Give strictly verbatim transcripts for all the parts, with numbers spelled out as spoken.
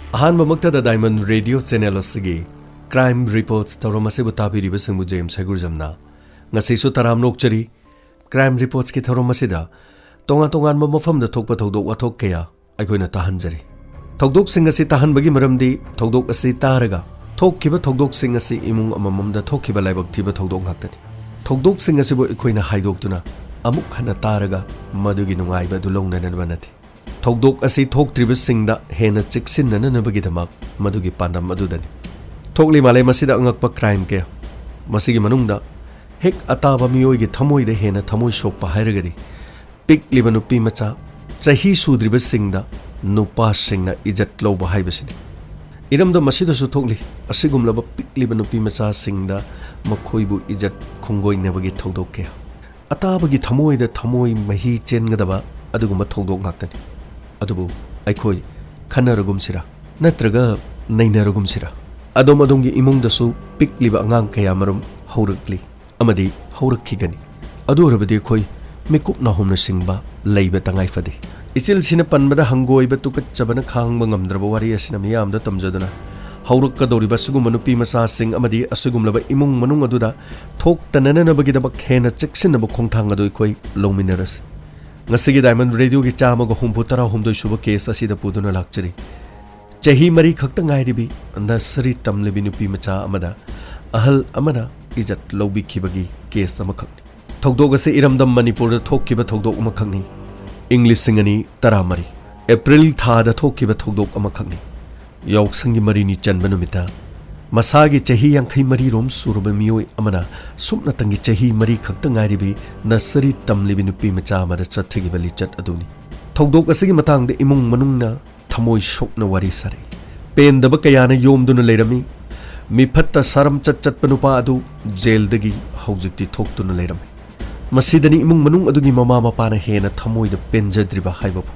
ꯑꯍꯥꯟꯕꯃꯛꯇꯗ Diamond Radio Channel ꯑꯁꯤꯒꯤ Crime Reports ꯊꯧꯔꯝ ꯑꯁꯤꯕꯨ ꯇꯥꯕꯤꯔꯤꯕꯁꯤꯡꯕꯨ ꯖꯦꯝꯁ ꯍꯩꯒꯨꯔꯖꯝꯅ ꯉꯁꯤꯁꯨ ꯇꯔꯥꯝꯅ ꯑꯣꯛꯆꯔꯤ꯫ Crime Reportsꯀꯤ ꯊꯧꯔꯝ ꯑꯁꯤꯗ ꯇꯣꯉꯥꯟ ꯇꯣꯉꯥꯟꯕ ꯃꯐꯝꯗ ꯊꯣꯛꯄ ꯊꯧꯗꯣꯛ ꯋꯥꯊꯣꯛ ꯀꯌꯥ ꯑꯩꯈꯣꯏꯅ ꯇꯥꯍꯟꯖꯔꯤ꯫ ꯊꯧꯗꯣꯛꯁꯤꯡ ꯑꯁꯤ ꯇꯥꯍꯟꯕꯒꯤ ꯃꯔꯝꯗꯤ ꯊꯧꯗꯣꯛ ꯑꯁꯤ ꯇꯥꯔꯒ ꯊꯣꯛꯈꯤꯕ ꯊꯧꯗꯣꯛꯁꯤꯡ ꯑꯁꯤ ꯏꯃꯨꯡ ꯑꯃꯃꯝꯗ ꯊꯣꯛꯈꯤꯕ ꯂꯥꯏꯕꯛ ꯊꯤꯕ ꯊꯧꯗꯣꯛ ꯉꯥꯛꯇꯅꯤ꯫ ꯊꯧꯗꯣꯛꯁꯤꯡ ꯑꯁꯤꯕꯨ ꯑꯩꯈꯣꯏꯅ ꯍꯥꯏꯗꯣꯛꯇꯨꯅ ꯑꯃꯨꯛ ꯍꯟꯅ ꯇꯥꯔꯒ ꯃꯗꯨꯒꯤ ꯅꯨꯡꯉꯥꯏꯕ ꯑꯗꯨ ꯂꯧꯅꯅꯕ ꯅꯠꯇꯦ꯫ ꯊꯧꯗꯣꯛ ꯑꯁꯤ ꯊꯣꯛꯇ꯭ꯔꯤꯕꯁꯤꯡꯗ ꯍꯦꯟꯅ ꯆꯦꯛꯁꯤꯟꯅꯅꯕꯒꯤꯗꯃꯛ ꯃꯗꯨꯒꯤ ꯄꯥꯟꯗꯝ ꯑꯗꯨꯗꯅꯤ꯫ ꯊꯣꯛꯂꯤ ꯃꯥꯂꯦꯝ ꯑꯁꯤꯗ ꯑꯉꯛꯄ crime ꯀꯌꯥ꯫ ꯃꯁꯤꯒꯤ ꯃꯅꯨꯡꯗ ꯍꯦꯛ ꯑꯇꯥꯕ ꯃꯤꯑꯣꯏꯒꯤ ꯊꯃꯣꯏꯗ ꯍꯦꯟꯅ ꯊꯃꯣꯏ ꯁꯣꯛꯄ ꯍꯥꯏꯔꯒꯗꯤ ꯄꯤꯛꯂꯤꯕ ꯅꯨꯄꯤ ꯃꯆꯥ, ꯆꯍꯤ ꯁꯨꯗ꯭ꯔꯤꯕꯁꯤꯡꯗ ꯅꯨꯄꯥꯁꯤꯡꯅ ꯏꯖꯠ ꯂꯧꯕ ꯍꯥꯏꯕꯁꯤꯅꯤ꯫ ꯏꯔꯝꯗꯝ ꯑꯁꯤꯗꯁꯨ ꯊꯣꯛꯂꯤ ꯑꯁꯤꯒꯨꯝꯂꯕ ꯄꯤꯛꯂꯤꯕ ꯅꯨꯄꯤ ꯃꯆꯥꯁꯤꯡꯗ ꯃꯈꯣꯏꯕꯨ ꯏꯖꯠ ꯈꯣꯡꯒꯣꯏꯅꯕꯒꯤ ꯊꯧꯗꯣꯛ ꯀꯌꯥ꯫ ꯑꯇꯥꯕꯒꯤ ꯊꯃꯣꯏꯗ ꯊꯃꯣꯏ ꯃꯍꯤ ꯆꯦꯟꯒꯗꯕ ꯑꯗꯨꯒꯨꯝꯕ ꯊꯧꯗꯣꯛ ꯉꯥꯛꯇꯅꯤ꯫ ꯑꯗꯨꯕꯨ ꯑꯩꯈꯣꯏ ꯈꯟꯅꯔꯒꯨꯝꯁꯤꯔꯥ? ꯅꯠꯇ꯭ꯔꯒ ꯅꯩꯅꯔꯒꯨꯝꯁꯤꯔꯥ? ꯑꯗꯣꯝ ꯑꯗꯣꯝꯒꯤ ꯏꯃꯨꯡꯗꯁꯨ ꯄꯤꯛꯂꯤꯕ ꯑꯉꯥꯡ ꯀꯌꯥꯃꯔꯨꯝ ꯍꯧꯔꯛꯂꯤ ꯑꯃꯗꯤ ꯍꯧꯔꯛꯈꯤꯒꯅꯤ꯫ ꯑꯗꯨ ꯑꯣꯏꯔꯕꯗꯤ ꯑꯩꯈꯣꯏ ꯃꯤꯀꯨꯞ ꯅꯥꯍꯨꯝꯅ ꯁꯤꯡꯕ ꯂꯩꯕ ꯇꯉꯥꯏ ꯐꯗꯦ꯫ ꯏꯆꯤꯜꯁꯤꯅ ꯄꯟꯕꯗ ꯍꯪꯒꯣꯏꯕ ꯇꯨꯀꯠꯆꯕꯅ ꯈꯥꯡꯕ ꯉꯝꯗ꯭ꯔꯕ ꯋꯥꯔꯤ ꯑꯁꯤꯅ ꯃꯤꯌꯥꯝꯗ ꯇꯝꯖꯗꯨꯅ ꯍꯧꯔꯛꯀꯗꯧꯔꯤꯕ ꯑꯁꯤꯒꯨꯝꯕ ꯅꯨꯄꯤ ꯃꯆꯥꯁꯤꯡ ꯑꯃꯗꯤ ꯑꯁꯤꯒꯨꯝꯂꯕ ꯏꯃꯨꯡ ꯃꯅꯨꯡ ꯑꯗꯨꯗ ꯊꯣꯛꯇꯅꯅꯕꯒꯤꯗꯃꯛ ꯍꯦꯟꯅ ꯆꯦꯛꯁꯤꯟꯅꯕ ꯈꯣꯡꯊꯥꯡ ꯑꯗꯨ ꯑꯩꯈꯣꯏ ꯂꯧꯃꯤꯟꯅꯔꯁꯤ꯫ ꯉꯁꯤꯒꯤ Diamond Radioꯒꯤ ꯆꯥꯝꯃꯒ ꯍꯨꯝꯐꯨ ꯇꯔꯥꯍꯨꯝꯗꯣꯏ ꯁꯨꯕ case ꯑꯁꯤꯗ ꯄꯨꯗꯨꯅ ꯂꯥꯛꯆꯔꯤ꯫ ꯆꯍꯤ ꯃꯔꯤ ꯈꯛꯇ ꯉꯥꯏꯔꯤꯕꯤ nursery ꯇꯝꯂꯤꯕꯤ ꯅꯨꯄꯤ ꯃꯆꯥ ꯑꯃꯗ ꯑꯍꯜ ꯑꯃꯅ ꯏꯖꯠ ꯂꯧꯕꯤꯈꯤꯕꯒꯤ case ꯑꯃꯈꯛꯅꯤ꯫ ꯊꯧꯗꯣꯛ ꯑꯁꯤ ꯏꯔꯝꯗꯝ ꯃꯅꯤꯄꯨꯔꯗ ꯊꯣꯛꯈꯤꯕ ꯊꯧꯗꯣꯛ ꯑꯃꯈꯛꯅꯤ꯫ ꯏꯪ ꯂꯤꯁꯤꯡ ꯑꯅꯤ ꯇꯔꯥꯃꯔꯤ April ꯊꯥꯗ ꯊꯣꯛꯈꯤꯕ ꯊꯧꯗꯣꯛ ꯑꯃꯈꯛꯅꯤ꯫ ꯌꯥꯎꯁꯪꯒꯤ ꯃꯔꯤꯅꯤ ꯆꯟꯕ ꯅꯨꯃꯤꯠꯇ ꯃꯁꯥꯒꯤ ꯆꯍꯤ ꯌꯥꯡꯈꯩ ꯃꯔꯤ ꯔꯣꯝ ꯁꯨꯔꯕ ꯃꯤꯑꯣꯏ ꯑꯃꯅ ꯁꯨꯞꯅꯇꯪꯒꯤ ꯆꯍꯤ ꯃꯔꯤ ꯈꯛꯇ ꯉꯥꯏꯔꯤꯕꯤ nursery ꯇꯝꯂꯤꯕꯤ ꯅꯨꯄꯤ ꯃꯆꯥ ꯑꯃꯗ ꯆꯠꯊꯈꯤꯕ ꯂꯤꯆꯠ ꯑꯗꯨꯅꯤ꯫ ꯊꯧꯗꯣꯛ ꯑꯁꯤꯒꯤ ꯃꯇꯥꯡꯗ ꯏꯃꯨꯡ ꯃꯅꯨꯡꯅ ꯊꯃꯣꯏ ꯁꯣꯛꯅ ꯋꯥꯔꯤ ꯁꯥꯔꯛꯏ꯫ ꯄꯦꯟꯗꯕ ꯀꯌꯥꯅ ꯌꯣꯝꯗꯨꯅ ꯂꯩꯔꯝꯃꯤ꯫ ꯃꯤꯐꯠꯇ ꯁꯥꯔꯝꯆꯠ ꯆꯠꯄ ꯅꯨꯄꯥ ꯑꯗꯨ ꯖꯦꯜꯗꯒꯤ ꯍꯧꯖꯤꯛꯇꯤ ꯊꯣꯛꯇꯨꯅ ꯂꯩꯔꯝꯃꯤ꯫ ꯃꯁꯤꯗꯅꯤ ꯏꯃꯨꯡ ꯃꯅꯨꯡ ꯑꯗꯨꯒꯤ ꯃꯃꯥ ꯃꯄꯥꯅ ꯍꯦꯟꯅ ꯊꯃꯣꯏꯗ ꯄꯦꯟꯖꯗ꯭ꯔꯤꯕ ꯍꯥꯏꯕꯕꯨ꯫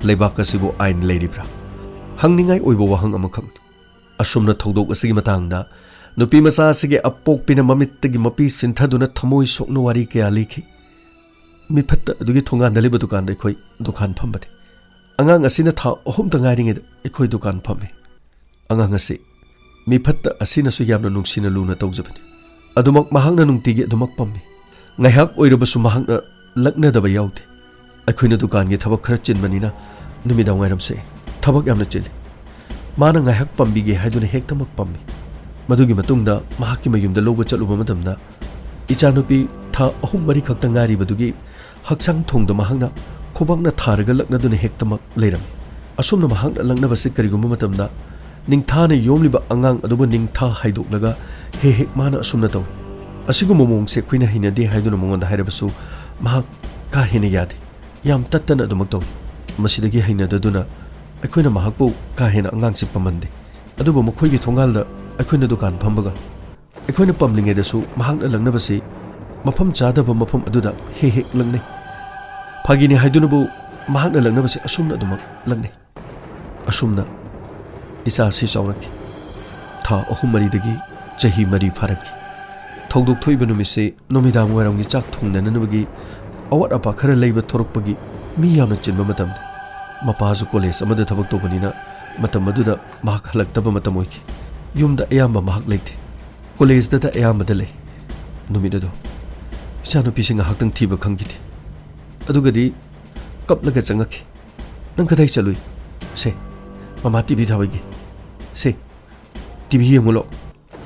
ꯂꯩꯕꯥꯛ ꯑꯁꯤꯕꯨ ꯑꯥꯏꯟ ꯂꯩꯔꯤꯕ꯭ꯔꯥ? ꯍꯪꯅꯤꯡꯉꯥꯏ ꯑꯣꯏꯕ ꯋꯥꯍꯪ ꯑꯃꯈꯛꯅꯤ꯫ ꯑꯁꯨꯝꯅ ꯊꯧꯗꯣꯛ ꯑꯁꯤꯒꯤ ꯃꯇꯥꯡꯗ ꯅꯨꯄꯤ ꯃꯆꯥ ꯑꯁꯤꯒꯤ ꯑꯄꯣꯛꯄꯤꯅ ꯃꯃꯤꯠꯇꯒꯤ ꯃꯄꯤ ꯁꯤꯟꯊꯗꯨꯅ ꯊꯃꯣꯏ ꯁꯣꯛꯅ ꯋꯥꯔꯤ ꯀꯌꯥ ꯂꯤꯈꯤ꯫ ꯃꯤꯐꯠꯇ ꯑꯗꯨꯒꯤ ꯊꯣꯡꯒꯥꯟꯗ ꯂꯩꯕ ꯗꯨꯀꯥꯟꯗ ꯑꯩꯈꯣꯏ ꯗꯨꯀꯥꯟ ꯐꯝꯕꯅꯤ꯫ ꯑꯉꯥꯡ ꯑꯁꯤꯅ ꯊꯥ ꯑꯍꯨꯝꯇ ꯉꯥꯏꯔꯤꯉꯩꯗ ꯑꯩꯈꯣꯏ ꯗꯨꯀꯥꯟ ꯐꯝꯃꯤ꯫ ꯑꯉꯥꯡ ꯑꯁꯤ ꯃꯤꯐꯠꯇ ꯑꯁꯤꯅꯁꯨ ꯌꯥꯝꯅ ꯅꯨꯡꯁꯤꯅ ꯂꯨꯅ ꯇꯧꯖꯕꯅꯤ꯫ ꯑꯗꯨꯃꯛ ꯃꯍꯥꯛꯅ ꯅꯨꯡꯇꯤꯒꯤ ꯑꯗꯨꯃꯛ ꯄꯝꯃꯤ꯫ ꯉꯥꯏꯍꯥꯛ ꯑꯣꯏꯔꯕꯁꯨ ꯃꯍꯥꯛꯅ ꯂꯛꯅꯗꯕ ꯌꯥꯎꯗꯦ꯫ ꯑꯩꯈꯣꯏꯅ ꯗꯨꯀꯥꯟꯒꯤ ꯊꯕꯛ ꯈꯔ ꯆꯤꯟꯕꯅꯤꯅ ꯅꯨꯃꯤꯗꯥꯡ ꯋꯥꯏꯔꯝꯁꯦ ꯊꯕꯛ ꯌꯥꯝꯅ ꯆꯤꯜꯂꯤ꯫ ꯃꯥꯅ ꯉꯥꯏꯍꯥꯛ ꯄꯝꯕꯤꯒꯦ ꯍꯥꯏꯗꯨꯅ ꯍꯦꯛꯇꯃꯛ ꯄꯝꯃꯤ꯫ ꯃꯗꯨꯒꯤ ꯃꯇꯨꯡꯗ ꯃꯍꯥꯛꯀꯤ ꯃꯌꯨꯝꯗ ꯂꯧꯕ ꯆꯠꯂꯨꯕ ꯃꯇꯝꯗ, ꯏꯆꯥꯅꯨꯄꯤ ꯊꯥ ꯑꯍꯨꯝ ꯃꯔꯤ ꯈꯛꯇ ꯉꯥꯏꯔꯤꯕꯗꯨꯒꯤ ꯍꯛꯆꯥꯡ ꯊꯣꯡꯗ ꯃꯍꯥꯛꯅ ꯈꯨꯕꯥꯛꯅ ꯊꯥꯔꯒ ꯂꯛꯅꯗꯨꯅ ꯍꯦꯛꯇꯃꯛ ꯂꯩꯔꯝꯃꯤ꯫ ꯑꯁꯨꯝꯅ ꯃꯍꯥꯛꯅ ꯂꯛꯅꯕꯁꯤ ꯀꯔꯤꯒꯨꯝꯕ ꯃꯇꯝꯗ ꯅꯤꯡꯊꯥꯅ ꯌꯣꯝꯂꯤꯕ ꯑꯉꯥꯡ ꯑꯗꯨꯕꯨ ꯅꯤꯡꯊꯥ ꯍꯥꯏꯗꯣꯛꯂꯒ ꯍꯦꯛ ꯍꯦꯛ ꯃꯥꯅ ꯑꯁꯨꯝꯅ ꯇꯧꯏ꯫ ꯑꯁꯤꯒꯨꯝꯕ ꯃꯑꯣꯡꯁꯦ ꯑꯩꯈꯣꯏꯅ ꯍꯩꯅꯗꯦ ꯍꯥꯏꯗꯨꯅ ꯃꯉꯣꯟꯗ ꯍꯥꯏꯔꯕꯁꯨ ꯃꯍꯥꯛ ꯀꯥ ꯍꯦꯟꯅ ꯌꯥꯗꯦ꯫ ꯌꯥꯝ ꯇꯠꯇꯅ ꯑꯗꯨꯃꯛ ꯇꯧꯏ꯫ ꯃꯁꯤꯗꯒꯤ ꯍꯩꯅꯗꯗꯨꯅ ꯑꯩꯈꯣꯏꯅ ꯃꯍꯥꯛꯄꯨ ꯀꯥ ꯍꯦꯟꯅ ꯑꯉꯥꯡꯁꯤ ꯄꯝꯍꯟꯗꯦ꯫ ꯑꯗꯨꯕꯨ ꯃꯈꯣꯏꯒꯤ ꯊꯣꯡꯒꯥꯜꯗ ꯑꯩꯈꯣꯏꯅ ꯗꯨꯀꯥꯟ ꯐꯝꯕꯒ ꯑꯩꯈꯣꯏꯅ ꯄꯝꯂꯤꯉꯩꯗꯁꯨ ꯃꯍꯥꯛꯅ ꯂꯛꯅꯕꯁꯤ ꯃꯐꯝ ꯆꯥꯗꯕ ꯃꯐꯝ ꯑꯗꯨꯗ ꯍꯦꯛ ꯍꯦꯛ ꯂꯛꯅꯩ꯫ ꯐꯥꯒꯤꯅꯤ ꯍꯥꯏꯗꯨꯅꯕꯨ ꯃꯍꯥꯛꯅ ꯂꯛꯅꯕꯁꯤ ꯑꯁꯨꯝꯅ ꯑꯗꯨꯃꯛ ꯂꯛꯅꯩ꯫ ꯑꯁꯨꯝꯅ ꯏꯆꯥꯁꯤ ꯆꯥꯎꯔꯛꯈꯤ꯫ ꯊꯥ ꯑꯍꯨꯝ ꯃꯔꯤꯗꯒꯤ ꯆꯍꯤ ꯃꯔꯤ ꯐꯥꯔꯛꯈꯤ꯫ ꯊꯧꯗꯣꯛ ꯊꯣꯛꯏꯕ ꯅꯨꯃꯤꯠꯁꯤ ꯅꯨꯃꯤꯗꯥꯡ ꯋꯥꯏꯔꯝꯒꯤ ꯆꯥꯛ ꯊꯣꯡꯅꯅꯕꯒꯤ ꯑꯋꯥꯠ ꯑꯄꯥ ꯈꯔ ꯂꯩꯕ ꯊꯣꯔꯛꯄꯒꯤ ꯃꯤ ꯌꯥꯝꯅ ꯆꯤꯟꯕ ꯃꯇꯝꯅꯤ꯫ ꯃꯄꯥꯁꯨ ꯀꯣꯂꯦꯖ ꯑꯃꯗ ꯊꯕꯛ ꯇꯧꯕꯅꯤꯅ ꯃꯇꯝ ꯑꯗꯨꯗ ꯃꯍꯥꯛ ꯍꯜꯂꯛꯇꯕ ꯃꯇꯝ ꯑꯣꯏꯈꯤ꯫ ꯌꯨꯝꯗ ꯑꯌꯥꯝꯕ ꯃꯍꯥꯛ ꯂꯩꯇꯦ꯫ ꯀꯣꯂꯦꯖꯇꯗ ꯑꯌꯥꯝꯕꯗ ꯂꯩ꯫ ꯅꯨꯃꯤꯠ ꯑꯗꯨ ꯏꯆꯥꯅꯨꯄꯤꯁꯤ ꯉꯥꯏꯍꯥꯛꯇꯪ ꯊꯤꯕ ꯈꯪꯈꯤꯗꯦ꯫ ꯑꯗꯨꯒꯗꯤ ꯀꯞꯂꯒ ꯆꯪꯉꯛꯈꯤ꯫ "ꯅꯪ ꯀꯗꯥꯏ ꯆꯠꯂꯨꯏ?" "ꯁꯦ, ꯃꯃꯥ ꯇꯤꯚꯤ ꯊꯥꯕꯩꯒꯦ꯫ ꯁꯦ, ꯇꯤꯚꯤ ꯌꯦꯡꯉꯨꯂꯣ꯫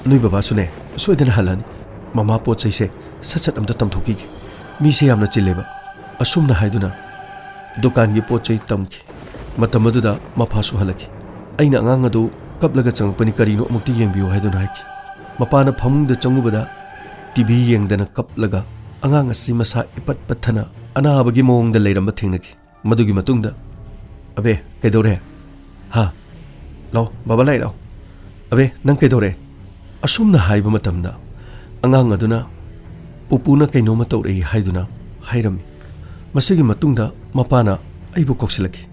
ꯅꯣꯏ ꯕꯕꯥꯁꯨꯅꯦ, ꯁꯣꯏꯗꯅ ꯍꯜꯂꯛꯑꯅꯤ꯫ ꯃꯃꯥ ꯄꯣꯠ ꯆꯩꯁꯦ ꯁꯠ ꯁꯠ ꯑꯝꯇ ꯇꯝꯊꯣꯛꯈꯤꯒꯦ꯫ ꯃꯤꯁꯦ ꯌꯥꯝꯅ ꯆꯤꯜꯂꯦꯕ꯫" ꯑꯁꯨꯝꯅ ꯍꯥꯏꯗꯨꯅ ꯗꯨꯀꯥꯟꯒꯤ ꯄꯣꯠ ꯆꯩ ꯇꯝꯈꯤ꯫ ꯃꯇꯝ ꯑꯗꯨꯗ ꯃꯄꯥꯁꯨ ꯍꯜꯂꯛꯈꯤ꯫ "ꯑꯩꯅ ꯑꯉꯥꯡ ꯑꯗꯨ ꯀꯞꯂꯒ ꯆꯪꯉꯛꯄꯅꯤ, ꯀꯔꯤꯅꯣ ꯑꯃꯨꯛꯇ ꯌꯦꯡꯕꯤꯌꯨ" ꯍꯥꯏꯗꯨꯅ ꯍꯥꯏꯈꯤ꯫ ꯃꯄꯥꯅ ꯐꯃꯨꯡꯗ ꯆꯪꯉꯨꯕꯗ ꯇꯤꯚꯤ ꯌꯦꯡꯗꯅ ꯀꯞꯂꯒ ꯑꯉꯥꯡ ꯑꯁꯤ ꯃꯁꯥ ꯏꯄꯠ ꯄꯠꯊꯅ ꯑꯅꯥꯕꯒꯤ ꯃꯑꯣꯡꯗ ꯂꯩꯔꯝꯕ ꯊꯦꯡꯅꯈꯤ꯫ ꯃꯗꯨꯒꯤ ꯃꯇꯨꯡꯗ, "ꯑꯕꯦ, ꯀꯩꯗꯧꯔꯦ? ꯍꯥ? ꯂꯥꯛꯑꯣ, ꯕꯕꯥ ꯂꯥꯛꯑꯦ, ꯂꯥꯛꯑꯣ꯫ ꯑꯕꯦ, ꯅꯪ ꯀꯩꯗꯧꯔꯦ?" ꯑꯁꯨꯝꯅ ꯍꯥꯏꯕ ꯃꯇꯝꯗ ꯑꯉꯥꯡ ꯑꯗꯨꯅ, "ꯄꯨꯄꯨꯅ ꯀꯩꯅꯣꯝꯃ ꯇꯧꯔꯛꯏ" ꯍꯥꯏꯗꯨꯅ ꯍꯥꯏꯔꯝꯃꯤ꯫ ꯃꯁꯤꯒꯤ ꯃꯇꯨꯡꯗ ꯃꯄꯥꯅ ꯑꯩꯕꯨ ꯀꯧꯁꯤꯜꯂꯛꯈꯤ꯫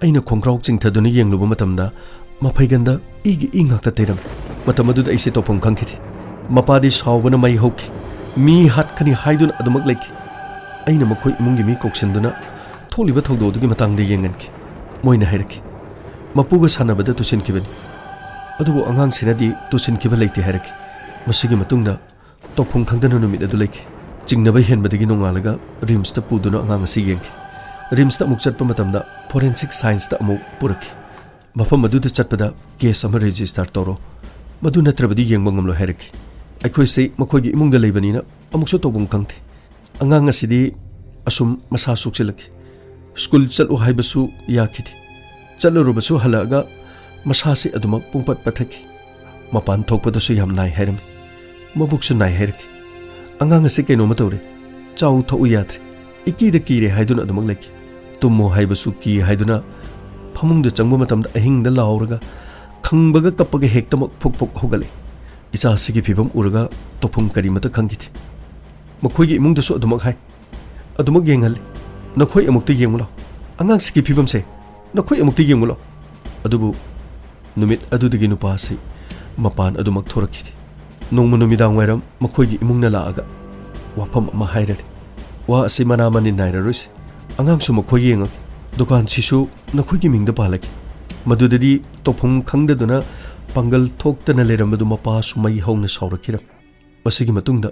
ꯑꯩꯅ ꯈꯣꯡꯒ꯭ꯔꯥꯎ ꯆꯤꯡꯊꯗꯨꯅ ꯌꯦꯡꯂꯨꯕ ꯃꯇꯝꯗ ꯃꯐꯩꯒꯟꯗ ꯏꯒꯤ ꯏ ꯉꯥꯛꯇ ꯇꯩꯔꯝꯃꯤ꯫ ꯃꯇꯝ ꯑꯗꯨꯗ ꯑꯩꯁꯦ ꯇꯧꯐꯝ ꯈꯪꯈꯤꯗꯦ꯫ ꯃꯄꯥꯗꯤ ꯁꯥꯎꯕꯅ ꯃꯩ ꯍꯧꯈꯤ꯫ ꯃꯤ ꯍꯥꯠꯀꯅꯤ ꯍꯥꯏꯗꯨꯅ ꯑꯗꯨꯃꯛ ꯂꯩꯈꯤ꯫ ꯑꯩꯅ ꯃꯈꯣꯏ ꯏꯃꯨꯡꯒꯤ ꯃꯤ ꯀꯧꯁꯤꯟꯗꯨꯅ ꯊꯣꯛꯂꯤꯕ ꯊꯧꯗꯣꯛ ꯑꯗꯨꯒꯤ ꯃꯇꯥꯡꯗ ꯌꯦꯡꯍꯟꯈꯤ꯫ ꯃꯣꯏꯅ ꯍꯥꯏꯔꯛꯈꯤ, "ꯃꯄꯨꯒ ꯁꯥꯟꯅꯕꯗ ꯇꯨꯁꯤꯟꯈꯤꯕꯅꯤ꯫ ꯑꯗꯨꯕꯨ ꯑꯉꯥꯡꯁꯤꯅꯗꯤ ꯇꯨꯁꯤꯟꯈꯤꯕ ꯂꯩꯇꯦ" ꯍꯥꯏꯔꯛꯈꯤ꯫ ꯃꯁꯤꯒꯤ ꯃꯇꯨꯡꯗ ꯇꯧꯐꯝ ꯈꯪꯗꯅ ꯅꯨꯃꯤꯠ ꯑꯗꯨ ꯂꯩꯈꯤ꯫ ꯆꯤꯡꯅꯕ ꯍꯦꯟꯕꯗꯒꯤ ꯅꯣꯡꯉꯥꯜꯂꯒ ꯔꯤꯝꯁꯇ ꯄꯨꯗꯨꯅ ꯑꯉꯥꯡ ꯑꯁꯤ ꯌꯦꯡꯈꯤ꯫ ꯔꯤꯝꯁꯇ ꯑꯃꯨꯛ ꯆꯠꯄ ꯃꯇꯝꯗ ꯐꯣꯔꯦꯟꯁꯤꯛ ꯁꯥꯏꯟꯁꯇ ꯑꯃꯨꯛ ꯄꯨꯔꯛꯈꯤ꯫ "ꯃꯐꯝ ꯑꯗꯨꯗ ꯆꯠꯄꯗ ꯀꯦꯁ ꯑꯃ ꯔꯦꯖꯤꯁꯇꯔ ꯇꯧꯔꯣ꯫ ꯃꯗꯨ ꯅꯠꯇ꯭ꯔꯕꯗꯤ ꯌꯦꯡꯕ ꯉꯝꯂꯣꯏ" ꯍꯥꯏꯔꯛꯈꯤ꯫ ꯑꯩꯈꯣꯏꯁꯤ ꯃꯈꯣꯏꯒꯤ ꯏꯃꯨꯡꯗ ꯂꯩꯕꯅꯤꯅ ꯑꯃꯨꯛꯁꯨ ꯇꯧꯐꯝ ꯈꯪꯗꯦ꯫ ꯑꯉꯥꯡ ꯑꯁꯤꯗꯤ ꯑꯁꯨꯝ ꯃꯁꯥ ꯁꯣꯛꯆꯤꯜꯂꯛꯈꯤ꯫ ꯁ꯭ꯀꯨꯜ ꯆꯠꯂꯨ ꯍꯥꯏꯕꯁꯨ ꯌꯥꯈꯤꯗꯦ꯫ ꯆꯠꯂꯨꯔꯕꯁꯨ ꯍꯜꯂꯛꯑꯒ ꯃꯁꯥꯁꯤ ꯑꯗꯨꯃꯛ ꯄꯨꯡꯄꯠ ꯄꯠꯊꯈꯤ꯫ ꯃꯄꯥꯟ ꯊꯣꯛꯄꯗꯁꯨ ꯌꯥꯝ ꯅꯥꯏ ꯍꯥꯏꯔꯝꯃꯤ꯫ ꯃꯕꯨꯛꯁꯨ ꯅꯥꯏ ꯍꯥꯏꯔꯛꯈꯤ꯫ "ꯑꯉꯥꯡ ꯑꯁꯤ ꯀꯩꯅꯣꯝꯃ ꯇꯧꯔꯦ꯫ ꯆꯥꯎ ꯊꯛꯎ ꯌꯥꯗ꯭ꯔꯦ꯫ ꯏꯀꯤꯗ ꯀꯤꯔꯦ" ꯍꯥꯏꯗꯨꯅ ꯑꯗꯨꯃꯛ ꯂꯩꯈꯤ꯫ "ꯇꯨꯝꯃꯣ ꯍꯥꯏꯕꯁꯨ ꯀꯤ" ꯍꯥꯏꯗꯨꯅ ꯐꯃꯨꯡꯗ ꯆꯪꯕ ꯃꯇꯝꯗ ꯑꯍꯤꯡꯗ ꯂꯥꯎꯔꯒ ꯈꯪꯕꯒ ꯀꯞꯄꯒ ꯍꯦꯛꯇꯃꯛ ꯐꯨꯛ ꯐꯨꯛ ꯍꯧꯒꯠꯂꯛꯏ꯫ ꯏꯆꯥꯁꯤꯒꯤ ꯐꯤꯕꯝ ꯎꯔꯒ ꯇꯧꯐꯝ ꯀꯔꯤꯃꯠꯇ ꯈꯪꯈꯤꯗꯦ꯫ ꯃꯈꯣꯏꯒꯤ ꯏꯃꯨꯡꯗꯁꯨ ꯑꯗꯨꯃꯛ ꯍꯥꯏ꯫ ꯑꯗꯨꯃꯛ ꯌꯦꯡꯍꯜꯂꯤ꯫ "ꯅꯈꯣꯏ ꯑꯃꯨꯛꯇ ꯌꯦꯡꯉꯨ ꯂꯥꯎ꯫ ꯑꯉꯥꯡꯁꯤꯒꯤ ꯐꯤꯕꯝꯁꯦ ꯅꯈꯣꯏ ꯑꯃꯨꯛꯇ ꯌꯦꯡꯉꯨ ꯂꯥꯎ"꯫ ꯑꯗꯨꯕꯨ ꯅꯨꯃꯤꯠ ꯑꯗꯨꯗꯒꯤ ꯅꯨꯄꯥ ꯑꯁꯤ ꯃꯄꯥꯟ ꯑꯗꯨꯃꯛ ꯊꯣꯔꯛꯈꯤꯗꯦ꯫ ꯅꯣꯡꯃ ꯅꯨꯃꯤꯗꯥꯡ ꯋꯥꯏꯔꯝ ꯃꯈꯣꯏꯒꯤ ꯏꯃꯨꯡꯅ ꯂꯥꯛꯑꯒ ꯋꯥꯐꯝ ꯑꯃ ꯍꯥꯏꯔꯔꯦ꯫ "ꯋꯥ ꯑꯁꯤ ꯃꯅꯥ ꯃꯅꯤꯟ ꯅꯥꯏꯔꯔꯣꯏꯁꯦ꯫ ꯑꯉꯥꯡꯁꯨ ꯃꯈꯣꯏ ꯌꯦꯡꯉꯒꯦ꯫ ꯗꯨꯀꯥꯟꯁꯤꯁꯨ ꯅꯈꯣꯏꯒꯤ ꯃꯤꯡꯗ ꯄꯥꯜꯂꯒꯦ"꯫ ꯃꯗꯨꯗꯗꯤ ꯇꯧꯐꯝ ꯈꯪꯗꯗꯨꯅ ꯄꯥꯡꯒꯜ ꯊꯣꯛꯇꯅ ꯂꯩꯔꯝꯕꯗꯨ ꯃꯄꯥꯁꯨ ꯃꯩ ꯍꯧꯅ ꯁꯥꯎꯔꯛꯈꯤꯔꯝꯃꯤ꯫ ꯃꯁꯤꯒꯤ ꯃꯇꯨꯡꯗ